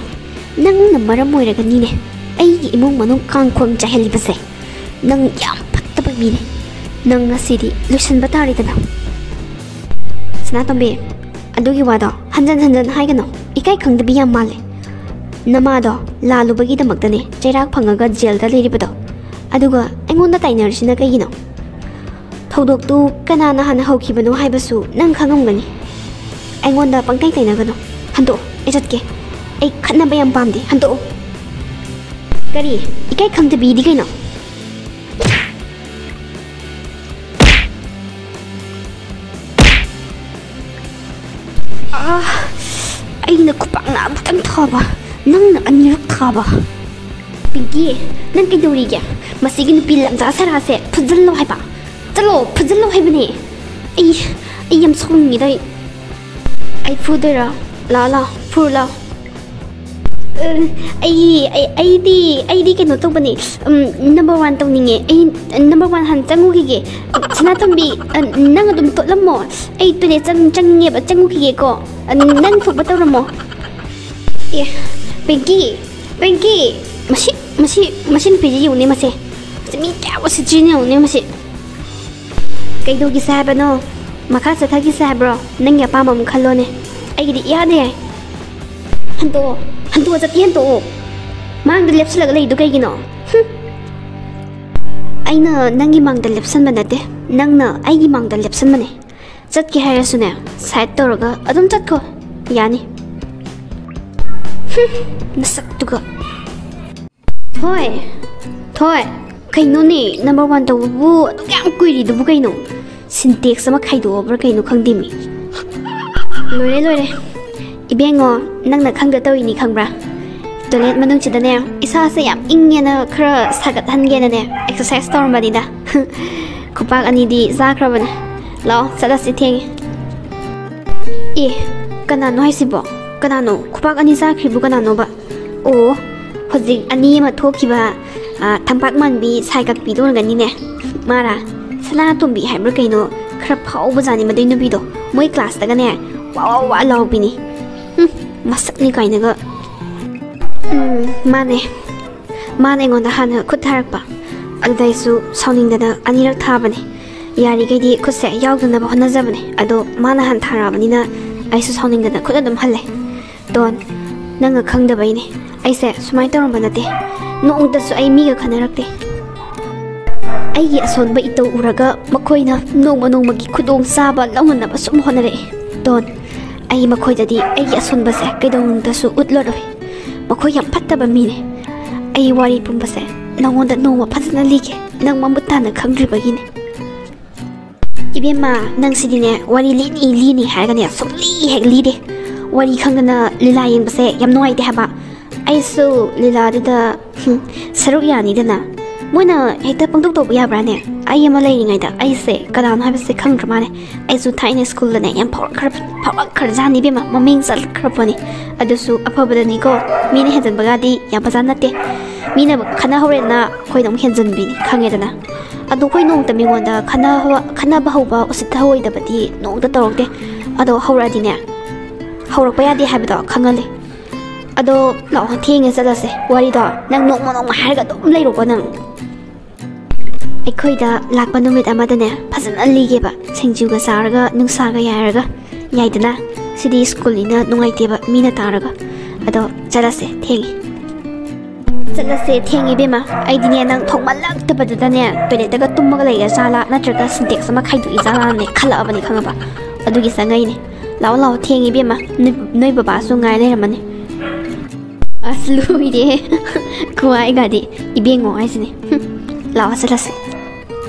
ꯅꯪꯅ ꯃꯔꯝ ꯑꯣꯏꯔꯒꯅꯤꯅꯦ ꯑꯩꯒꯤ ꯏꯃꯨꯡ ꯃꯅꯨꯡ ꯀꯥꯡꯈꯣꯡ ꯆꯥꯏꯍꯜꯂꯤꯕꯁꯦ꯫ ꯅꯪ ꯌꯥꯝ ꯐꯠꯇꯕ ꯃꯤꯅꯦ꯫ ꯅꯪ ꯉꯁꯤꯗꯤ ꯂꯣꯏꯁꯤꯟꯕ ꯇꯥꯔꯦꯗꯅ꯫ ꯁꯅꯥꯇꯣꯝꯕꯤ, ꯑꯗꯨꯒꯤ ꯋꯥꯗꯣ ꯍꯟꯖꯟ ꯍꯟꯖꯟ ꯍꯥꯏꯒꯅꯨ꯫ ꯏꯀꯥꯏ ꯈꯪꯗꯕꯤ ꯌꯥꯝ ꯃꯥꯜꯂꯦ꯫ ꯅꯃꯥꯗꯣ ꯂꯥꯜꯂꯨꯕꯒꯤꯗꯃꯛꯇꯅꯦ ꯆꯩꯔꯥꯛ ꯐꯪꯉꯒ ꯖꯦꯜꯗ ꯂꯩꯔꯤꯕꯗꯣ꯫ ꯑꯗꯨꯒ ꯑꯩꯉꯣꯟꯗ ꯇꯥꯏꯅꯔꯤꯁꯤꯅ ꯀꯩꯒꯤꯅꯣ? ꯊꯧꯗꯣꯛꯇꯨ ꯀꯅꯥꯅ ꯍꯥꯟꯅ ꯍꯧꯈꯤꯕꯅꯣ ꯍꯥꯏꯕꯁꯨ ꯅꯪ ꯈꯪꯉꯝꯒꯅꯤ꯫ ꯑꯩꯉꯣꯟꯗ ꯄꯪꯇꯩ ꯇꯩꯅꯒꯅꯨ꯫ ꯍꯟꯗꯣꯛꯑꯣ, ꯑꯩ ꯆꯠꯀꯦ꯫ ꯑꯩ ꯈꯠꯅꯕ ꯌꯥꯝ ꯄꯥꯝꯗꯦ꯫ ꯍꯟꯗꯣꯛꯑꯣ꯫ ꯀꯔꯤ? ꯏꯀꯥꯏ ꯈꯪꯗꯕꯤꯗꯤ ꯀꯩꯅꯣ? ꯑꯥ, ꯑꯩꯅ ꯈꯨꯄꯥꯛꯅ ꯑꯃꯨꯛꯇꯪ ꯊꯥꯕ, ꯅꯪꯅ ꯑꯅꯤꯔꯛ ꯊꯥꯕ꯫ ꯄꯤꯡꯀꯤ, ꯅꯪ ꯀꯩꯗꯧꯔꯤꯒꯦ? ꯃꯁꯤꯒꯤ ꯅꯨꯄꯤ ꯂꯝꯖꯥ ꯁꯔꯥꯁꯦ ꯐꯨꯖꯜꯂꯣ ꯍꯥꯏꯕ꯫ ꯆꯠꯂꯣ, ꯐꯨꯖꯜꯂꯣ ꯍꯥꯏꯕꯅꯦ꯫ ꯑꯩ ꯑꯩ ꯌꯥꯝ ꯁꯥꯎꯅꯤꯡꯉꯤꯗ꯫ ꯑꯩ ꯑꯩ ꯐꯨꯗꯣꯏꯔꯣ? ꯂꯥꯛꯑꯣ, ꯂꯥꯛꯑꯣ, ꯐꯨꯔꯨ ꯂꯥꯛꯑꯣ꯫ ꯑ, ꯑꯩ ꯑꯩ- ꯑꯩꯗꯤ ꯑꯩꯗꯤ ꯀꯩꯅꯣ ꯇꯧꯕꯅꯦ꯫ ꯎꯝ, ꯅꯝꯕꯔ ꯋꯥꯟ ꯇꯧꯅꯤꯡꯉꯦ꯫ ꯑꯩ ꯅꯝꯕꯔ ꯋꯥꯟ ꯍꯥꯟꯅ ꯆꯪꯉꯨꯈꯤꯒꯦ꯫ ꯁꯅꯥꯇꯣꯝꯕꯤ, ꯑ, ꯅꯪ ꯑꯗꯨꯝ ꯇꯣꯠꯂꯝꯃꯣ꯫ ꯑꯩ ꯇꯣꯏꯂꯦꯠ ꯆꯪ- ꯆꯪꯅꯤꯡꯉꯦꯕ, ꯆꯪꯉꯨꯈꯤꯒꯦꯀꯣ꯫ ꯑ, ꯅꯪ ꯊꯣꯛꯄ ꯇꯧꯔꯝꯃꯣ꯫ ꯑꯦ, ꯄꯤꯡꯀꯤ, ꯄꯤꯡꯀꯤ꯫ ꯃꯁꯤ ꯃꯁꯤ ꯃꯁꯤ ꯅꯨꯄꯤꯁꯤ ꯌꯦꯡꯉꯨꯅꯦ꯫ ꯃꯁꯦ ꯃꯁꯤ ꯃꯤ ꯀꯌꯥ ꯎꯁꯤꯠꯇ꯭ꯔꯤꯅꯣ ꯌꯦꯡꯉꯨꯅꯦ꯫ ꯃꯁꯤ ꯀꯩꯗꯧꯈꯤꯁꯦ ꯍꯥꯏꯕꯅꯣ? ꯃꯈꯥ ꯆꯠꯊꯈꯤꯁꯦ ꯍꯥꯏꯕ꯭ꯔꯣ? ꯅꯪꯒꯤ ꯑꯄꯥꯝꯕ ꯑꯃ ꯈꯜꯂꯣꯅꯦ꯫ ꯑꯩꯒꯤꯗꯤ ꯏꯌꯥꯗ ꯌꯥꯏ꯫ ꯍꯟꯇꯣꯛꯑꯣ, ꯍꯟꯇꯣꯛꯑꯣ, ꯆꯠꯀꯦ ꯍꯟꯇꯣꯛꯑꯣ꯫ ꯃꯥꯡꯗ ꯂꯦꯞꯁꯤꯜꯂꯒ ꯂꯩꯗꯣ ꯀꯩꯒꯤꯅꯣ? ꯍꯨꯝ꯫ ꯑꯩꯅ ꯅꯪꯒꯤ ꯃꯥꯡꯗ ꯂꯦꯞꯁꯟꯕ ꯅꯠꯇꯦ, ꯅꯪꯅ ꯑꯩꯒꯤ ꯃꯥꯡꯗ ꯂꯦꯞꯁꯟꯕꯅꯦ꯫ ꯆꯠꯀꯦ ꯍꯥꯏꯔꯁꯨꯅꯦ, ꯁꯥꯏꯠ ꯇꯧꯔꯒ ꯑꯗꯨꯝ ꯆꯠꯈꯣ꯫ ꯌꯥꯅꯤ꯫ ꯍꯨꯝ, ꯅꯁꯛꯇꯨꯒ꯫ ꯊꯣꯏ, ꯊꯣꯏ, ꯀꯩꯅꯣꯅꯦ, ꯅꯝꯕꯔ ꯋꯥꯟ ꯇꯧꯕꯕꯨ ꯑꯗꯨꯛ ꯌꯥꯝ ꯀꯨꯏꯔꯤꯗꯨꯕꯨ ꯀꯩꯅꯣ? ꯁꯤꯟꯇꯦꯛꯁ ꯑꯃ ꯈꯥꯏꯗꯣꯛꯑꯕ꯭ꯔꯥ ꯀꯩꯅꯣ ꯈꯪꯗꯦꯃꯤ꯫ ꯂꯣꯏꯔꯦ, ꯂꯣꯏꯔꯦ꯫ ꯏꯕꯦꯡꯉꯣ, ꯅꯪꯅ ꯈꯪꯗ ꯇꯧꯔꯤꯅꯤ ꯈꯪꯕ꯭ꯔꯥ? ꯇꯣꯏꯂꯦꯠ ꯃꯅꯨꯡꯁꯤꯗꯅꯦ, ꯏꯁꯥꯁꯦ ꯌꯥꯝ ꯏꯪꯉꯦꯅ ꯈꯔ ꯁꯥꯒꯠꯍꯟꯒꯦꯅꯅꯦ, ꯑꯦꯛꯁꯔꯁꯥꯏꯁ ꯇꯧꯔꯝꯕꯅꯤꯗ꯫ ꯈꯨꯄꯥꯛ ꯑꯅꯤꯗꯤ ꯆꯥꯈ꯭ꯔꯕꯅꯦ꯫ ꯂꯥꯛꯑꯣ, ꯆꯠꯂꯁꯤ, ꯊꯦꯡꯉꯦ꯫ ꯑꯦ, ꯀꯅꯥꯅꯣ ꯍꯥꯏꯁꯤꯕꯣ? ꯀꯅꯥꯅꯣ? ꯈꯨꯄꯥꯛ ꯑꯅꯤ ꯆꯥꯈ꯭ꯔꯤꯕꯨ ꯀꯅꯥꯅꯣꯕ? ꯑꯣ, ꯍꯧꯖꯤꯛ ꯑꯅꯤ ꯑꯃ ꯊꯣꯛꯈꯤꯕ, ꯑ, ꯊꯝꯄꯥꯛ ꯃꯥꯟꯕꯤ ꯁꯥꯏ ꯀꯛꯄꯤꯗꯣ ꯑꯣꯏꯔꯝꯒꯅꯤꯅꯦ꯫ ꯃꯥꯔꯥ? ꯁꯅꯥꯇꯣꯝꯕꯤ ꯍꯥꯏꯕ꯭ꯔꯥ ꯀꯩꯅꯣ? ꯈꯔ ꯐꯥꯎꯕꯖꯥꯠꯅꯤ ꯃꯗꯨꯏ ꯅꯨꯄꯤꯗꯣ꯫ ꯃꯣꯏ ꯀ꯭ꯂꯥꯁꯇꯒꯅꯦ, ꯋꯥ ꯋꯥ ꯋꯥ ꯂꯥꯎꯕꯤꯅꯤ꯫ ꯎꯝ, ꯃꯁꯛꯅꯤ ꯀꯥꯏꯅꯒ꯫ ꯎꯝ, ꯃꯥꯅꯦ꯫ ꯃꯥꯅ ꯑꯩꯉꯣꯟꯗ ꯍꯥꯟꯅ ꯈꯨꯠ ꯊꯥꯔꯛꯄ꯫ ꯑꯗꯨꯗ ꯑꯩꯁꯨ ꯁꯥꯎꯅꯤꯡꯗꯅ ꯑꯅꯤꯔꯛ ꯊꯥꯕꯅꯦ꯫ ꯌꯥꯔꯤꯈꯩꯗꯤ ꯈꯨꯠꯁꯦ ꯌꯥꯎꯗꯅꯕ ꯍꯣꯠꯅꯖꯕꯅꯦ꯫ ꯑꯗꯣ ꯃꯥꯅ ꯍꯥꯟꯅ ꯊꯥꯔꯛꯑꯕꯅꯤꯅ ꯑꯩꯁꯨ ꯁꯥꯎꯅꯤꯡꯗꯅ ꯈꯨꯠ ꯑꯗꯨꯝ ꯍꯜꯂꯦ꯫ ꯗꯣꯟ, ꯅꯪꯅ ꯈꯪꯗꯕꯩꯅꯦ꯫ ꯑꯩꯁꯦ ꯁꯨꯃꯥꯏꯅ ꯇꯧꯔꯝꯕ ꯅꯠꯇꯦ꯫ ꯅꯣꯡꯃꯇꯁꯨ ꯑꯩ ꯃꯤꯒ ꯈꯟꯅꯔꯛꯇꯦ꯫ ꯑꯩꯒꯤ ꯑꯁꯣꯟꯕ ꯏꯇꯧ ꯎꯔꯒ ꯃꯈꯣꯏꯅ ꯅꯣꯡꯃ ꯅꯣꯡꯃꯒꯤ ꯈꯨꯗꯣꯡ ꯆꯥꯕ ꯂꯧꯅꯅꯕ ꯁꯨꯝ ꯍꯣꯠꯅꯔꯛꯏ꯫ ꯗꯣꯟ, ꯑꯩ ꯃꯈꯣꯏꯗꯗꯤ ꯑꯩꯒꯤ ꯑꯁꯣꯟꯕꯁꯦ ꯀꯩꯗꯧꯅꯨꯡꯗꯁꯨ ꯎꯠꯂꯔꯣꯏ꯫ ꯃꯈꯣꯏ ꯌꯥꯝ ꯐꯠꯇꯕ ꯃꯤꯅꯦ꯫ ꯑꯩ ꯋꯥꯔꯤ ꯄꯨꯝꯕꯁꯦ ꯅꯉꯣꯟꯗ ꯅꯣꯡꯃ ꯐꯖꯅ ꯂꯤꯒꯦ, ꯅꯪ ꯃꯃꯨꯠ ꯇꯥꯅ ꯈꯪꯗ꯭ꯔꯤꯕꯒꯤꯅꯦ꯫ ꯏꯕꯦꯝꯃ, ꯅꯪꯁꯤꯗꯤꯅꯦ, ꯋꯥꯔꯤ ꯂꯤꯅꯤ ꯂꯤꯅꯤ ꯍꯥꯏꯔꯒꯅꯦ, ꯁꯨꯡꯂꯤ ꯍꯦꯛ ꯂꯤꯗꯦ꯫ ꯋꯥꯔꯤ ꯈꯪꯗꯅ ꯂꯤꯂꯥ ꯌꯦꯡꯕꯁꯦ ꯌꯥꯝ ꯅꯨꯡꯉꯥꯏꯇꯦ ꯍꯥꯏꯕ꯫ ꯑꯩꯁꯨ ꯂꯤꯂꯥꯗꯨꯗ, ꯍꯨꯝ, ꯁꯔꯨꯛ ꯌꯥꯅꯤꯗꯅ꯫ ꯃꯣꯏꯅ ꯍꯦꯛꯇ ꯄꯪꯇꯧ ꯇꯧꯕ ꯌꯥꯕ꯭ꯔꯥꯅꯦ? ꯑꯩ ꯑꯃ ꯂꯩꯔꯤꯉꯩꯗ ꯑꯩꯁꯦ ꯀꯅꯥꯅꯣ ꯍꯥꯏꯕꯁꯦ ꯈꯪꯗ꯭ꯔ ꯃꯥꯜꯂꯦ꯫ ꯑꯩꯁꯨ ꯊꯥꯏꯅ ꯁ꯭ꯀꯨꯜꯗꯅꯦ ꯌꯥꯝ ꯐꯥꯎꯔꯛꯈ꯭ꯔ-, ꯐꯥꯎꯔꯛꯈ꯭ꯔꯖꯥꯠꯅꯤ ꯏꯕꯦꯝꯃ, ꯃꯃꯤꯡ ꯆꯠꯈ꯭ꯔ ꯄꯣꯠꯅꯤ꯫ ꯑꯗꯨꯁꯨ ꯑꯐꯕꯗꯅꯤꯀꯣ, ꯃꯤꯅ ꯍꯦꯟꯖꯟꯕꯒꯗꯤ ꯌꯥꯕꯖꯥꯠ ꯅꯠꯇꯦ꯫ ꯃꯤꯅ ꯈꯠꯅꯍꯧꯔꯦꯅ ꯑꯩꯈꯣꯏꯅ ꯑꯃꯨꯛ ꯍꯦꯟꯖꯟꯕꯤꯅꯤ, ꯈꯪꯉꯦꯗꯅ꯫ ꯑꯗꯣ ꯑꯩꯈꯣꯏ ꯅꯣꯡꯃꯇ ꯃꯤꯉꯣꯟꯗ ꯈꯠꯅꯍꯧ-, ꯈꯠꯅꯕ ꯍꯧꯕ, ꯎꯁꯤꯠꯇꯍꯧꯔꯣꯏꯗꯕꯗꯤ ꯅꯣꯡꯃꯇ ꯇꯧꯔꯛꯇꯦ꯫ ꯑꯗꯣ ꯍꯧꯔꯛꯑꯗꯤꯅꯦ, ꯍꯧꯔꯛꯄ ꯌꯥꯗꯦ ꯍꯥꯏꯕꯗꯣ ꯈꯪꯍꯜꯂꯦ꯫ ꯑꯗꯣ ꯂꯥꯛꯑꯣ, ꯊꯦꯡꯉꯦ, ꯆꯠꯂꯁꯦ꯫ ꯋꯥꯔꯤꯗꯣ ꯅꯪ ꯅꯣꯡꯃ ꯅꯣꯡꯃ ꯍꯥꯏꯔꯒ ꯑꯗꯨꯝ ꯂꯩꯔꯣꯀꯣ ꯅꯪ꯫ ꯑꯩꯈꯣꯏꯗ ꯂꯥꯛꯄ ꯅꯨꯃꯤꯠ ꯑꯃꯗꯅꯦ, ꯐꯖꯅ ꯂꯤꯒꯦꯕ, ꯁꯤꯡꯖꯨꯒ ꯆꯥꯔꯒ, ꯅꯨꯡꯁꯥꯒ ꯌꯥꯏꯔꯒ꯫ ꯌꯥꯏꯗꯅ? ꯁꯤꯗꯤ ꯁ꯭ꯀꯨꯜꯅꯤꯅ ꯅꯨꯡꯉꯥꯏꯇꯦꯕ, ꯃꯤꯅ ꯇꯥꯔꯒ꯫ ꯑꯗꯣ ꯆꯠꯂꯁꯦ, ꯊꯦꯡꯉꯦ꯫ ꯆꯠꯂꯁꯦ, ꯊꯦꯡꯉꯦ ꯏꯕꯦꯝꯃ꯫ ꯑꯩꯗꯤꯅꯦ, ꯅꯪ ꯊꯣꯛꯃꯜꯂꯛꯇꯕꯗꯨꯗꯅꯦ, ꯇꯣꯏꯂꯦꯠꯇꯒ ꯇꯨꯝꯃꯒ ꯂꯩꯔ ꯖꯥꯠꯂꯥ, ꯅꯠꯇ꯭ꯔꯒ ꯁꯤꯟꯇꯦꯛꯁ ꯑꯃ ꯈꯥꯏꯗꯣꯛꯏ ꯖꯥꯠꯂꯥꯅꯦ ꯈꯜꯂꯛꯑꯕꯅꯦ, ꯈꯪꯉꯕ? ꯑꯗꯨꯒꯤ ꯆꯪꯉꯛꯏꯅꯦ꯫ ꯂꯥꯛꯑꯣ, ꯂꯥꯛꯑꯣ, ꯊꯦꯡꯉꯦ ꯏꯕꯦꯝꯃ꯫ ꯅꯣꯏ, ꯅꯣꯏ ꯕꯕꯥꯁꯨ ꯉꯥꯏ ꯂꯩꯔꯝꯃꯅꯤ꯫ ꯑꯁ, ꯂꯣꯏꯔꯦ꯫ ꯈꯨꯍꯥꯏꯒꯗꯤ ꯏꯕꯦꯡꯉꯣ ꯍꯥꯏꯁꯤꯅꯦ꯫ ꯍꯨꯝ, ꯂꯥꯛꯑꯣ, ꯆꯠꯂꯁꯦ꯫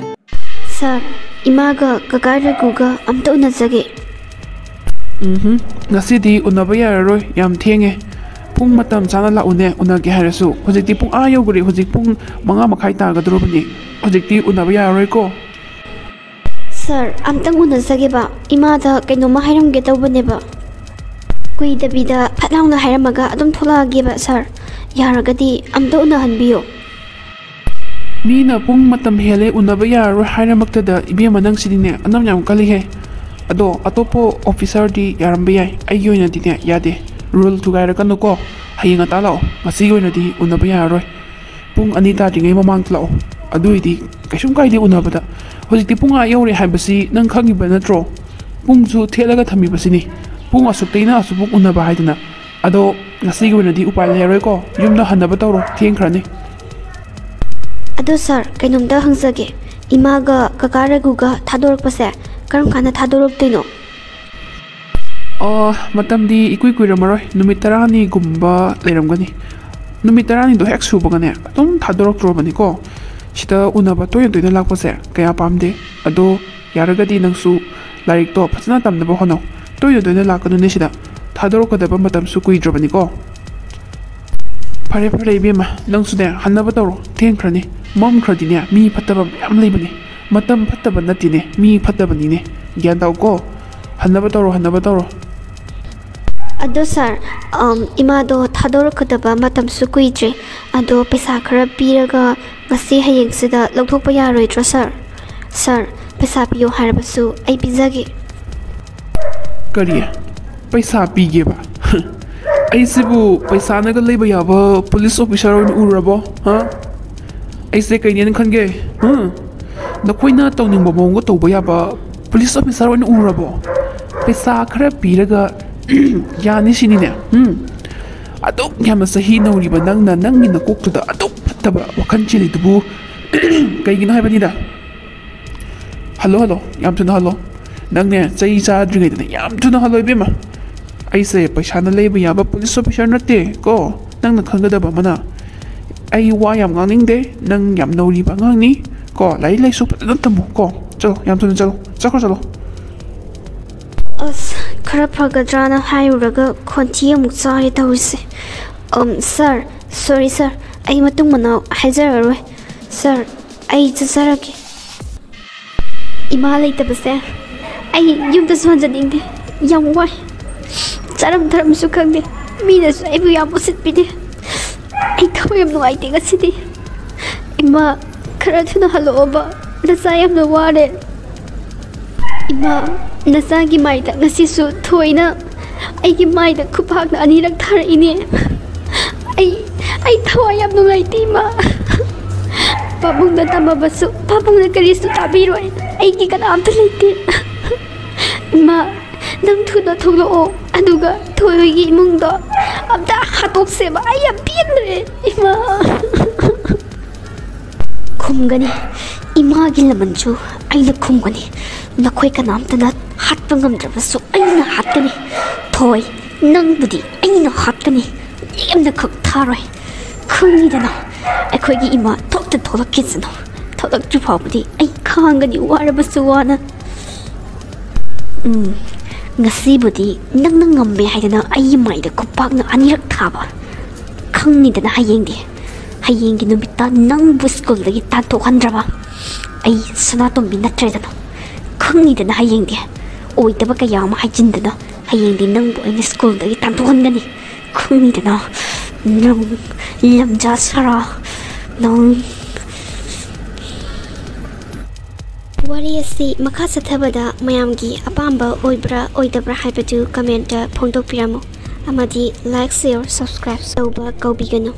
ꯁꯥꯔ, ꯏꯃꯥꯒ ꯀꯀꯥ ꯔꯘꯨꯒ ꯑꯝꯇ ꯎꯅꯖꯒꯦ꯫ ꯎꯝꯍꯨꯝ, ꯉꯁꯤꯗꯤ ꯎꯅꯕ ꯌꯥꯔꯔꯣꯏ, ꯌꯥꯝ ꯊꯦꯡꯉꯦ꯫ ꯄꯨꯡ ꯃꯇꯝ ꯆꯥꯅ ꯂꯥꯛꯎꯅꯦ, ꯎꯅꯒꯦ ꯍꯥꯏꯔꯁꯨ꯫ ꯍꯧꯖꯤꯛꯇꯤ ꯄꯨꯡ ꯑꯥ ꯌꯧꯈ꯭ꯔꯦ, ꯍꯧꯖꯤꯛ ꯄꯨꯡ ꯃꯉꯥ ꯃꯈꯥꯏ ꯇꯥꯒꯗꯧꯔꯕꯅꯤ꯫ ꯍꯧꯖꯤꯛꯇꯤ ꯎꯅꯕ ꯌꯥꯔꯔꯣꯏꯀꯣ꯫ ꯁꯥꯔ, ꯑꯝꯇꯪ ꯎꯅꯖꯒꯦꯕ꯫ ꯏꯃꯥꯗ ꯀꯩꯅꯣꯝꯃ ꯍꯥꯏꯔꯝꯒꯦ ꯇꯧꯕꯅꯦꯕ꯫ ꯀꯨꯏꯗꯕꯤꯗ ꯐꯠ ꯂꯥꯎꯅ ꯍꯥꯏꯔꯝꯃꯒ ꯑꯗꯨꯝ ꯊꯣꯛꯂꯛꯑꯒꯦꯕ, ꯁꯥꯔ꯫ ꯌꯥꯔꯒꯗꯤ ꯑꯝꯇ ꯎꯅꯍꯟꯕꯤꯌꯣ꯫ ꯃꯤꯅ ꯄꯨꯡ ꯃꯇꯝ ꯍꯦꯜꯂꯦ, ꯎꯅꯕ ꯌꯥꯔꯔꯣꯏ ꯍꯥꯏꯔꯃꯛꯇꯗ, ꯏꯕꯦꯝꯃ, ꯅꯪꯁꯤꯗꯤꯅꯦ, ꯑꯅꯝ ꯌꯥꯝ ꯀꯜꯂꯤꯍꯦ꯫ ꯑꯗꯣ ꯑꯇꯣꯞꯄ ꯑꯣꯐꯤꯁꯔꯗꯤ ꯌꯥꯔꯝꯕ ꯌꯥꯏ, ꯑꯩꯒꯤ ꯑꯣꯏꯅꯗꯤꯅꯦ, ꯌꯥꯗꯦ꯫ ꯔꯨꯜ ꯊꯨꯒꯥꯏꯔꯛꯀꯅꯨꯀꯣ꯫ ꯍꯌꯦꯡ ꯉꯟꯇꯥ ꯂꯥꯛꯑꯣ, ꯉꯁꯤꯒꯤ ꯑꯣꯏꯅꯗꯤ ꯎꯅꯕ ꯌꯥꯔꯔꯣꯏ꯫ ꯄꯨꯡ ꯑꯅꯤ ꯇꯥꯗ꯭ꯔꯤꯉꯩ ꯃꯃꯥꯡꯗ ꯂꯥꯛꯑꯣ, ꯑꯗꯨꯏꯗꯤ ꯀꯩꯁꯨꯝ ꯀꯥꯏꯗꯦ ꯎꯅꯕꯗ꯫ ꯍꯧꯖꯤꯛꯇꯤ ꯄꯨꯡ ꯑꯥ ꯌꯧꯔꯦ ꯍꯥꯏꯕꯁꯤ ꯅꯪ ꯈꯪꯉꯤꯕ ꯅꯠꯇ꯭ꯔꯣ? ꯄꯨꯡꯁꯨ ꯊꯦꯠꯂꯒ ꯊꯝꯃꯤꯕꯁꯤꯅꯤ, ꯄꯨꯡ ꯑꯁꯨꯛꯇꯩꯅ ꯑꯁꯨꯛꯐꯥꯎ ꯎꯅꯕ ꯍꯥꯏꯗꯅ꯫ ꯑꯗꯣ ꯉꯁꯤꯒꯤ ꯑꯣꯏꯅꯗꯤ ꯎꯄꯥꯏ ꯂꯩꯔꯔꯣꯏꯀꯣ, ꯌꯨꯝꯗ ꯍꯟꯅꯕ ꯇꯧꯔꯣ, ꯊꯦꯡꯈ꯭ꯔꯅꯤ꯫ ꯑꯗꯣ ꯁꯥꯔ, ꯀꯩꯅꯣꯝꯇ ꯍꯪꯖꯒꯦ, ꯏꯃꯥꯒ ꯀꯀꯥ ꯔꯘꯨꯒ ꯊꯥꯗꯣꯔꯛꯄꯁꯦ ꯀꯔꯝ ꯀꯥꯟꯗ ꯊꯥꯗꯣꯔꯛꯇꯣꯏꯅꯣ? ꯑꯣ, ꯃꯇꯝꯗꯤ ꯏꯀꯨꯏ ꯀꯨꯏꯔꯝꯃꯔꯣꯏ, ꯅꯨꯃꯤꯠ ꯇꯔꯥꯅꯤꯒꯨꯝꯕ ꯂꯩꯔꯝꯒꯅꯤ꯫ ꯅꯨꯃꯤꯠ ꯇꯔꯥꯅꯤꯗꯣ ꯍꯦꯛ ꯁꯨꯕꯒꯅꯦ, ꯑꯗꯨꯝ ꯊꯥꯗꯣꯔꯛꯇ꯭ꯔꯣꯕꯅꯤꯀꯣ꯫ ꯁꯤꯗ ꯎꯅꯕ ꯇꯣꯏꯅ ꯇꯣꯏꯅ ꯂꯥꯛꯄꯁꯦ ꯀꯌꯥ ꯄꯥꯝꯗꯦ꯫ ꯑꯗꯣ ꯌꯥꯔꯒꯗꯤ ꯅꯪꯁꯨ ꯂꯥꯏꯔꯤꯛꯇꯣ ꯐꯖꯅ ꯇꯝꯅꯕ ꯍꯣꯠꯅꯧ꯫ ꯇꯣꯏꯅ ꯇꯣꯏꯅ ꯂꯥꯛꯀꯅꯨꯅꯦ ꯁꯤꯗ꯫ ꯊꯥꯗꯣꯔꯛꯀꯗꯕ ꯃꯇꯝꯁꯨ ꯀꯨꯏꯗ꯭ꯔꯕꯅꯤꯀꯣ꯫ ꯐꯔꯦ ꯐꯔꯦ ꯏꯕꯦꯝꯃ, ꯅꯪꯁꯨꯅꯦ ꯍꯟꯅꯕ ꯇꯧꯔꯣ, ꯊꯦꯡꯈ꯭ꯔꯅꯤ꯫ ꯃꯝꯈ꯭ꯔꯗꯤꯅꯦ ꯃꯤ ꯐꯠꯇꯕ ꯃꯌꯥꯝ ꯂꯩꯕꯅꯦ꯫ ꯃꯇꯝ ꯐꯠꯇꯕ ꯅꯠꯇꯦꯅꯦ, ꯃꯤ ꯐꯠꯇꯕꯅꯤꯅꯦ꯫ ꯒ꯭ꯌꯥꯟ ꯇꯥꯎꯀꯣ꯫ ꯍꯟꯅꯕ ꯇꯧꯔꯣ, ꯍꯟꯅꯕ ꯇꯧꯔꯣ꯫ ꯑꯗꯣ ꯁꯥꯔ, ꯑꯝ, ꯏꯃꯥꯗꯣ ꯊꯥꯗꯣꯔꯛꯀꯗꯕ ꯃꯇꯝꯁꯨ ꯀꯨꯏꯗ꯭ꯔꯦ꯫ ꯑꯗꯣ ꯄꯩꯁꯥ ꯈꯔ ꯄꯤꯔꯒ ꯉꯁꯤ ꯍꯌꯦꯡꯁꯤꯗ ꯂꯧꯊꯣꯛꯄ ꯌꯥꯔꯣꯏꯗ꯭ꯔꯣ ꯁꯥꯔ? ꯁꯥꯔ, ꯄꯩꯁꯥ ꯄꯤꯌꯣ ꯍꯥꯏꯔꯕꯁꯨ ꯑꯩ ꯄꯤꯖꯒꯦ꯫ ꯀꯔꯤ? ꯄꯩꯁꯥ ꯄꯤꯒꯦꯕ? ꯑꯩꯁꯤꯕꯨ ꯄꯩꯁꯥꯅꯒ ꯂꯩꯕ ꯌꯥꯕ ꯄꯨꯂꯤꯁ ꯑꯣꯐꯤꯁꯥꯔ ꯑꯣꯏꯅ ꯎꯔꯕꯣ? ꯍꯥ? ꯑꯩꯁꯦ ꯀꯩꯅꯦꯅ ꯈꯟꯒꯦ? ꯍꯥ? ꯅꯈꯣꯏꯅ ꯇꯧꯅꯤꯡꯕ ꯃꯑꯣꯡꯒ ꯇꯧꯕ ꯌꯥꯕ ꯄꯨꯂꯤꯁ ꯑꯣꯐꯤꯁꯥꯔ ꯑꯣꯏꯅ ꯎꯔꯕꯣ? ꯄꯩꯁꯥ ꯈꯔ ꯄꯤꯔꯒ ꯌꯥꯅꯤ ꯁꯤꯅꯤꯅꯦ? ꯎꯝ? ꯑꯗꯨꯛ ꯌꯥꯝꯅ ꯆꯍꯤ ꯅꯧꯔꯤꯕ ꯅꯪꯅ ꯅꯪꯒꯤ ꯅꯀꯣꯛꯇꯨꯗ ꯑꯗꯨꯛ ꯐꯠꯇꯕ ꯋꯥꯈꯜ ꯆꯦꯜꯂꯤꯗꯨꯕꯨ ꯀꯩꯒꯤꯅꯣ ꯍꯥꯏꯕꯅꯤꯗ? ꯍꯜꯂꯣ, ꯍꯜꯂꯣ, ꯌꯥꯝ ꯊꯨꯅ ꯍꯜꯂꯣ꯫ ꯅꯪꯅꯦ ꯆꯩ ꯆꯥꯗ꯭ꯔꯤꯉꯩꯗꯅꯦ ꯌꯥꯝ ꯊꯨꯅ ꯍꯜꯂꯣ ꯏꯕꯦꯝꯃ꯫ ꯑꯩꯁꯦ ꯄꯩꯁꯥꯅ ꯂꯩꯕ ꯌꯥꯕ ꯄꯨꯂꯤꯁ ꯑꯣꯐꯤꯁꯥꯔ ꯅꯠꯇꯦ ꯀꯣ꯫ ꯅꯪꯅ ꯈꯪꯒꯗꯕ ꯑꯃꯅ, ꯑꯩ ꯋꯥ ꯌꯥꯝ ꯉꯥꯡꯅꯤꯡꯗꯦ꯫ ꯅꯪ ꯌꯥꯝ ꯅꯧꯔꯤꯕ ꯑꯉꯥꯡꯅꯤ ꯀꯣ꯫ ꯂꯥꯏꯔꯤꯛ ꯂꯥꯏꯁꯨ ꯐꯖꯅ ꯇꯝꯃꯨ ꯀꯣ꯫ ꯆꯠꯂꯣ, ꯌꯥꯝ ꯊꯨꯅ ꯆꯠꯂꯣ꯫ ꯆꯠꯈ꯭ꯔꯣ, ꯆꯠꯂꯣ꯫ ꯑꯁ, ꯈꯔ ꯐꯒꯗ꯭ꯔꯥꯅ ꯍꯥꯏꯔꯨꯔꯒ ꯈꯣꯟꯊꯤ ꯑꯃꯨꯛ ꯆꯥꯔꯦ ꯇꯧꯔꯤꯁꯦ꯫ ꯑꯝ, ꯁꯥꯔ, ꯁꯣꯔꯤ ꯁꯥꯔ, ꯑꯩ ꯃꯇꯨꯡ ꯃꯅꯥꯎ ꯍꯥꯏꯖꯔꯔꯣꯏ꯫ ꯁꯥꯔ, ꯑꯩ ꯆꯠꯆꯔꯒꯦ꯫ ꯏꯃꯥ ꯂꯩꯇꯕꯁꯦ ꯑꯩ ꯌꯨꯝꯗꯁꯨ ꯍꯟꯖꯅꯤꯡꯗꯦ꯫ ꯌꯥꯝ ꯋꯥꯏ꯫ ꯆꯥꯔꯝ ꯊꯛꯔꯝꯁꯨ ꯈꯪꯗꯦ꯫ ꯃꯤꯅꯁꯨ ꯑꯩꯕꯨ ꯌꯥꯝ ꯎꯁꯤꯠꯄꯤꯗꯦ꯫ ꯑꯩ ꯊꯋꯥꯏ ꯌꯥꯝ ꯅꯨꯡꯉꯥꯏꯇꯦ ꯉꯁꯤꯗꯤ꯫ ꯏꯃꯥ, ꯈꯔ ꯊꯨꯅ ꯍꯜꯂꯛꯑꯣꯕ꯫ ꯅꯆꯥ ꯌꯥꯝꯅ ꯋꯥꯔꯦ꯫ ꯏꯃꯥ, ꯅꯆꯥꯒꯤ ꯃꯥꯏꯗ ꯉꯁꯤꯁꯨ ꯊꯣꯏꯅ ꯑꯩꯒꯤ ꯃꯥꯏꯗ ꯈꯨꯄꯥꯛꯅ ꯑꯅꯤꯔꯛ ꯊꯥꯔꯛꯏꯅꯦ꯫ ꯑꯩ, ꯑꯩ ꯊꯋꯥꯏ ꯌꯥꯝ ꯅꯨꯡꯉꯥꯏꯇꯦ, ꯏꯃꯥ꯫ ꯄꯥꯕꯨꯡꯗ ꯇꯝꯃꯕꯁꯨ ꯄꯥꯕꯨꯡꯅ ꯀꯔꯤꯁꯨ ꯇꯥꯕꯤꯔꯣꯏ꯫ ꯑꯩꯒꯤ ꯀꯅꯥꯝꯇ ꯂꯩꯇꯦ꯫ ꯏꯃꯥ, ꯅꯪ ꯊꯨꯅ ꯊꯣꯛꯂꯛꯑꯣ, ꯑꯗꯨꯒ ꯊꯣꯏ ꯍꯣꯏꯒꯤ ꯏꯃꯨꯡꯗꯣ ꯑꯝꯇ ꯍꯥꯠꯇꯣꯛꯁꯦꯕ꯫ ꯑꯩ ꯌꯥꯝ ꯄꯦꯟꯗ꯭ꯔꯦ, ꯏꯃꯥ꯫ ꯈꯨꯝꯒꯅꯤ, ꯏꯃꯥꯒꯤ ꯂꯃꯟꯁꯨ ꯑꯩꯅ ꯈꯨꯝꯒꯅꯤ꯫ ꯅꯈꯣꯏ ꯀꯅꯥꯝꯇꯅ ꯍꯥꯠꯄ ꯉꯝꯗ꯭ꯔꯕꯁꯨ ꯑꯩꯅ ꯍꯥꯠꯀꯅꯤ꯫ ꯊꯣꯏ, ꯅꯪꯕꯨꯗꯤ ꯑꯩꯅ ꯍꯥꯠꯀꯅꯤ, ꯂꯦꯝꯅ ꯈꯛ ꯊꯥꯔꯣꯏ꯫ ꯈꯪꯉꯤꯗꯅ, ꯑꯩꯈꯣꯏꯒꯤ ꯏꯃꯥ ꯊꯣꯛꯇ ꯊꯣꯛꯂꯛꯈꯤꯁꯅꯨ꯫ ꯊꯣꯛꯂꯛꯇ꯭ꯔꯤ ꯐꯥꯎꯕꯗꯤ ꯑꯩ ꯈꯥꯡꯒꯅꯤ, ꯋꯥꯔꯕꯁꯨ ꯋꯥꯅ꯫ ꯎꯝ, ꯉꯁꯤꯕꯨꯗꯤ ꯅꯪꯅ ꯉꯝꯃꯦ ꯍꯥꯏꯗꯅ ꯑꯩꯒꯤ ꯃꯥꯏꯗ ꯈꯨꯄꯥꯛꯅ ꯑꯅꯤꯔꯛ ꯊꯥꯕ꯫ ꯈꯪꯅꯤꯗꯅ ꯍꯌꯦꯡꯗꯤ, ꯍꯌꯦꯡꯒꯤ ꯅꯨꯃꯤꯠꯇ ꯅꯪꯕꯨ ꯁ꯭ꯀꯨꯜꯗꯒꯤ ꯇꯥꯟꯊꯣꯛꯍꯟꯗ꯭ꯔꯕ ꯑꯩ ꯁꯅꯥꯇꯣꯝꯕꯤ ꯅꯠꯇ꯭ꯔꯦꯗꯅ꯫ ꯈꯪꯅꯤꯗꯅ ꯍꯌꯦꯡꯗꯤ ꯑꯣꯏꯗꯕ ꯀꯌꯥ ꯑꯃ ꯍꯥꯏꯖꯤꯟꯗꯅ ꯍꯌꯦꯡꯗꯤ ꯅꯪꯕꯨ ꯑꯩꯅ ꯁ꯭ꯀꯨꯜꯗꯒꯤ ꯇꯥꯟꯊꯣꯛꯍꯟꯒꯅꯤ꯫ ꯈꯪꯅꯤꯗꯅ ꯅꯪ, ꯂꯝꯖꯥ ꯁꯔꯥ, ꯅꯪ꯫ ꯋꯥꯔꯤ ꯑꯁꯤ ꯃꯈꯥ ꯆꯠꯊꯕꯗ ꯃꯌꯥꯝꯒꯤ ꯑꯄꯥꯝꯕ ꯑꯣꯏꯕ꯭ꯔꯥ ꯑꯣꯏꯗꯕ꯭ꯔꯥ ꯍꯥꯏꯕꯗꯨ comment ꯐꯣꯡꯗꯣꯛꯄꯤꯔꯝꯃꯨ, ꯑꯃꯗꯤ like, share, subscribe ꯇꯧꯕ ꯀꯥꯎꯕꯤꯒꯅꯨ꯫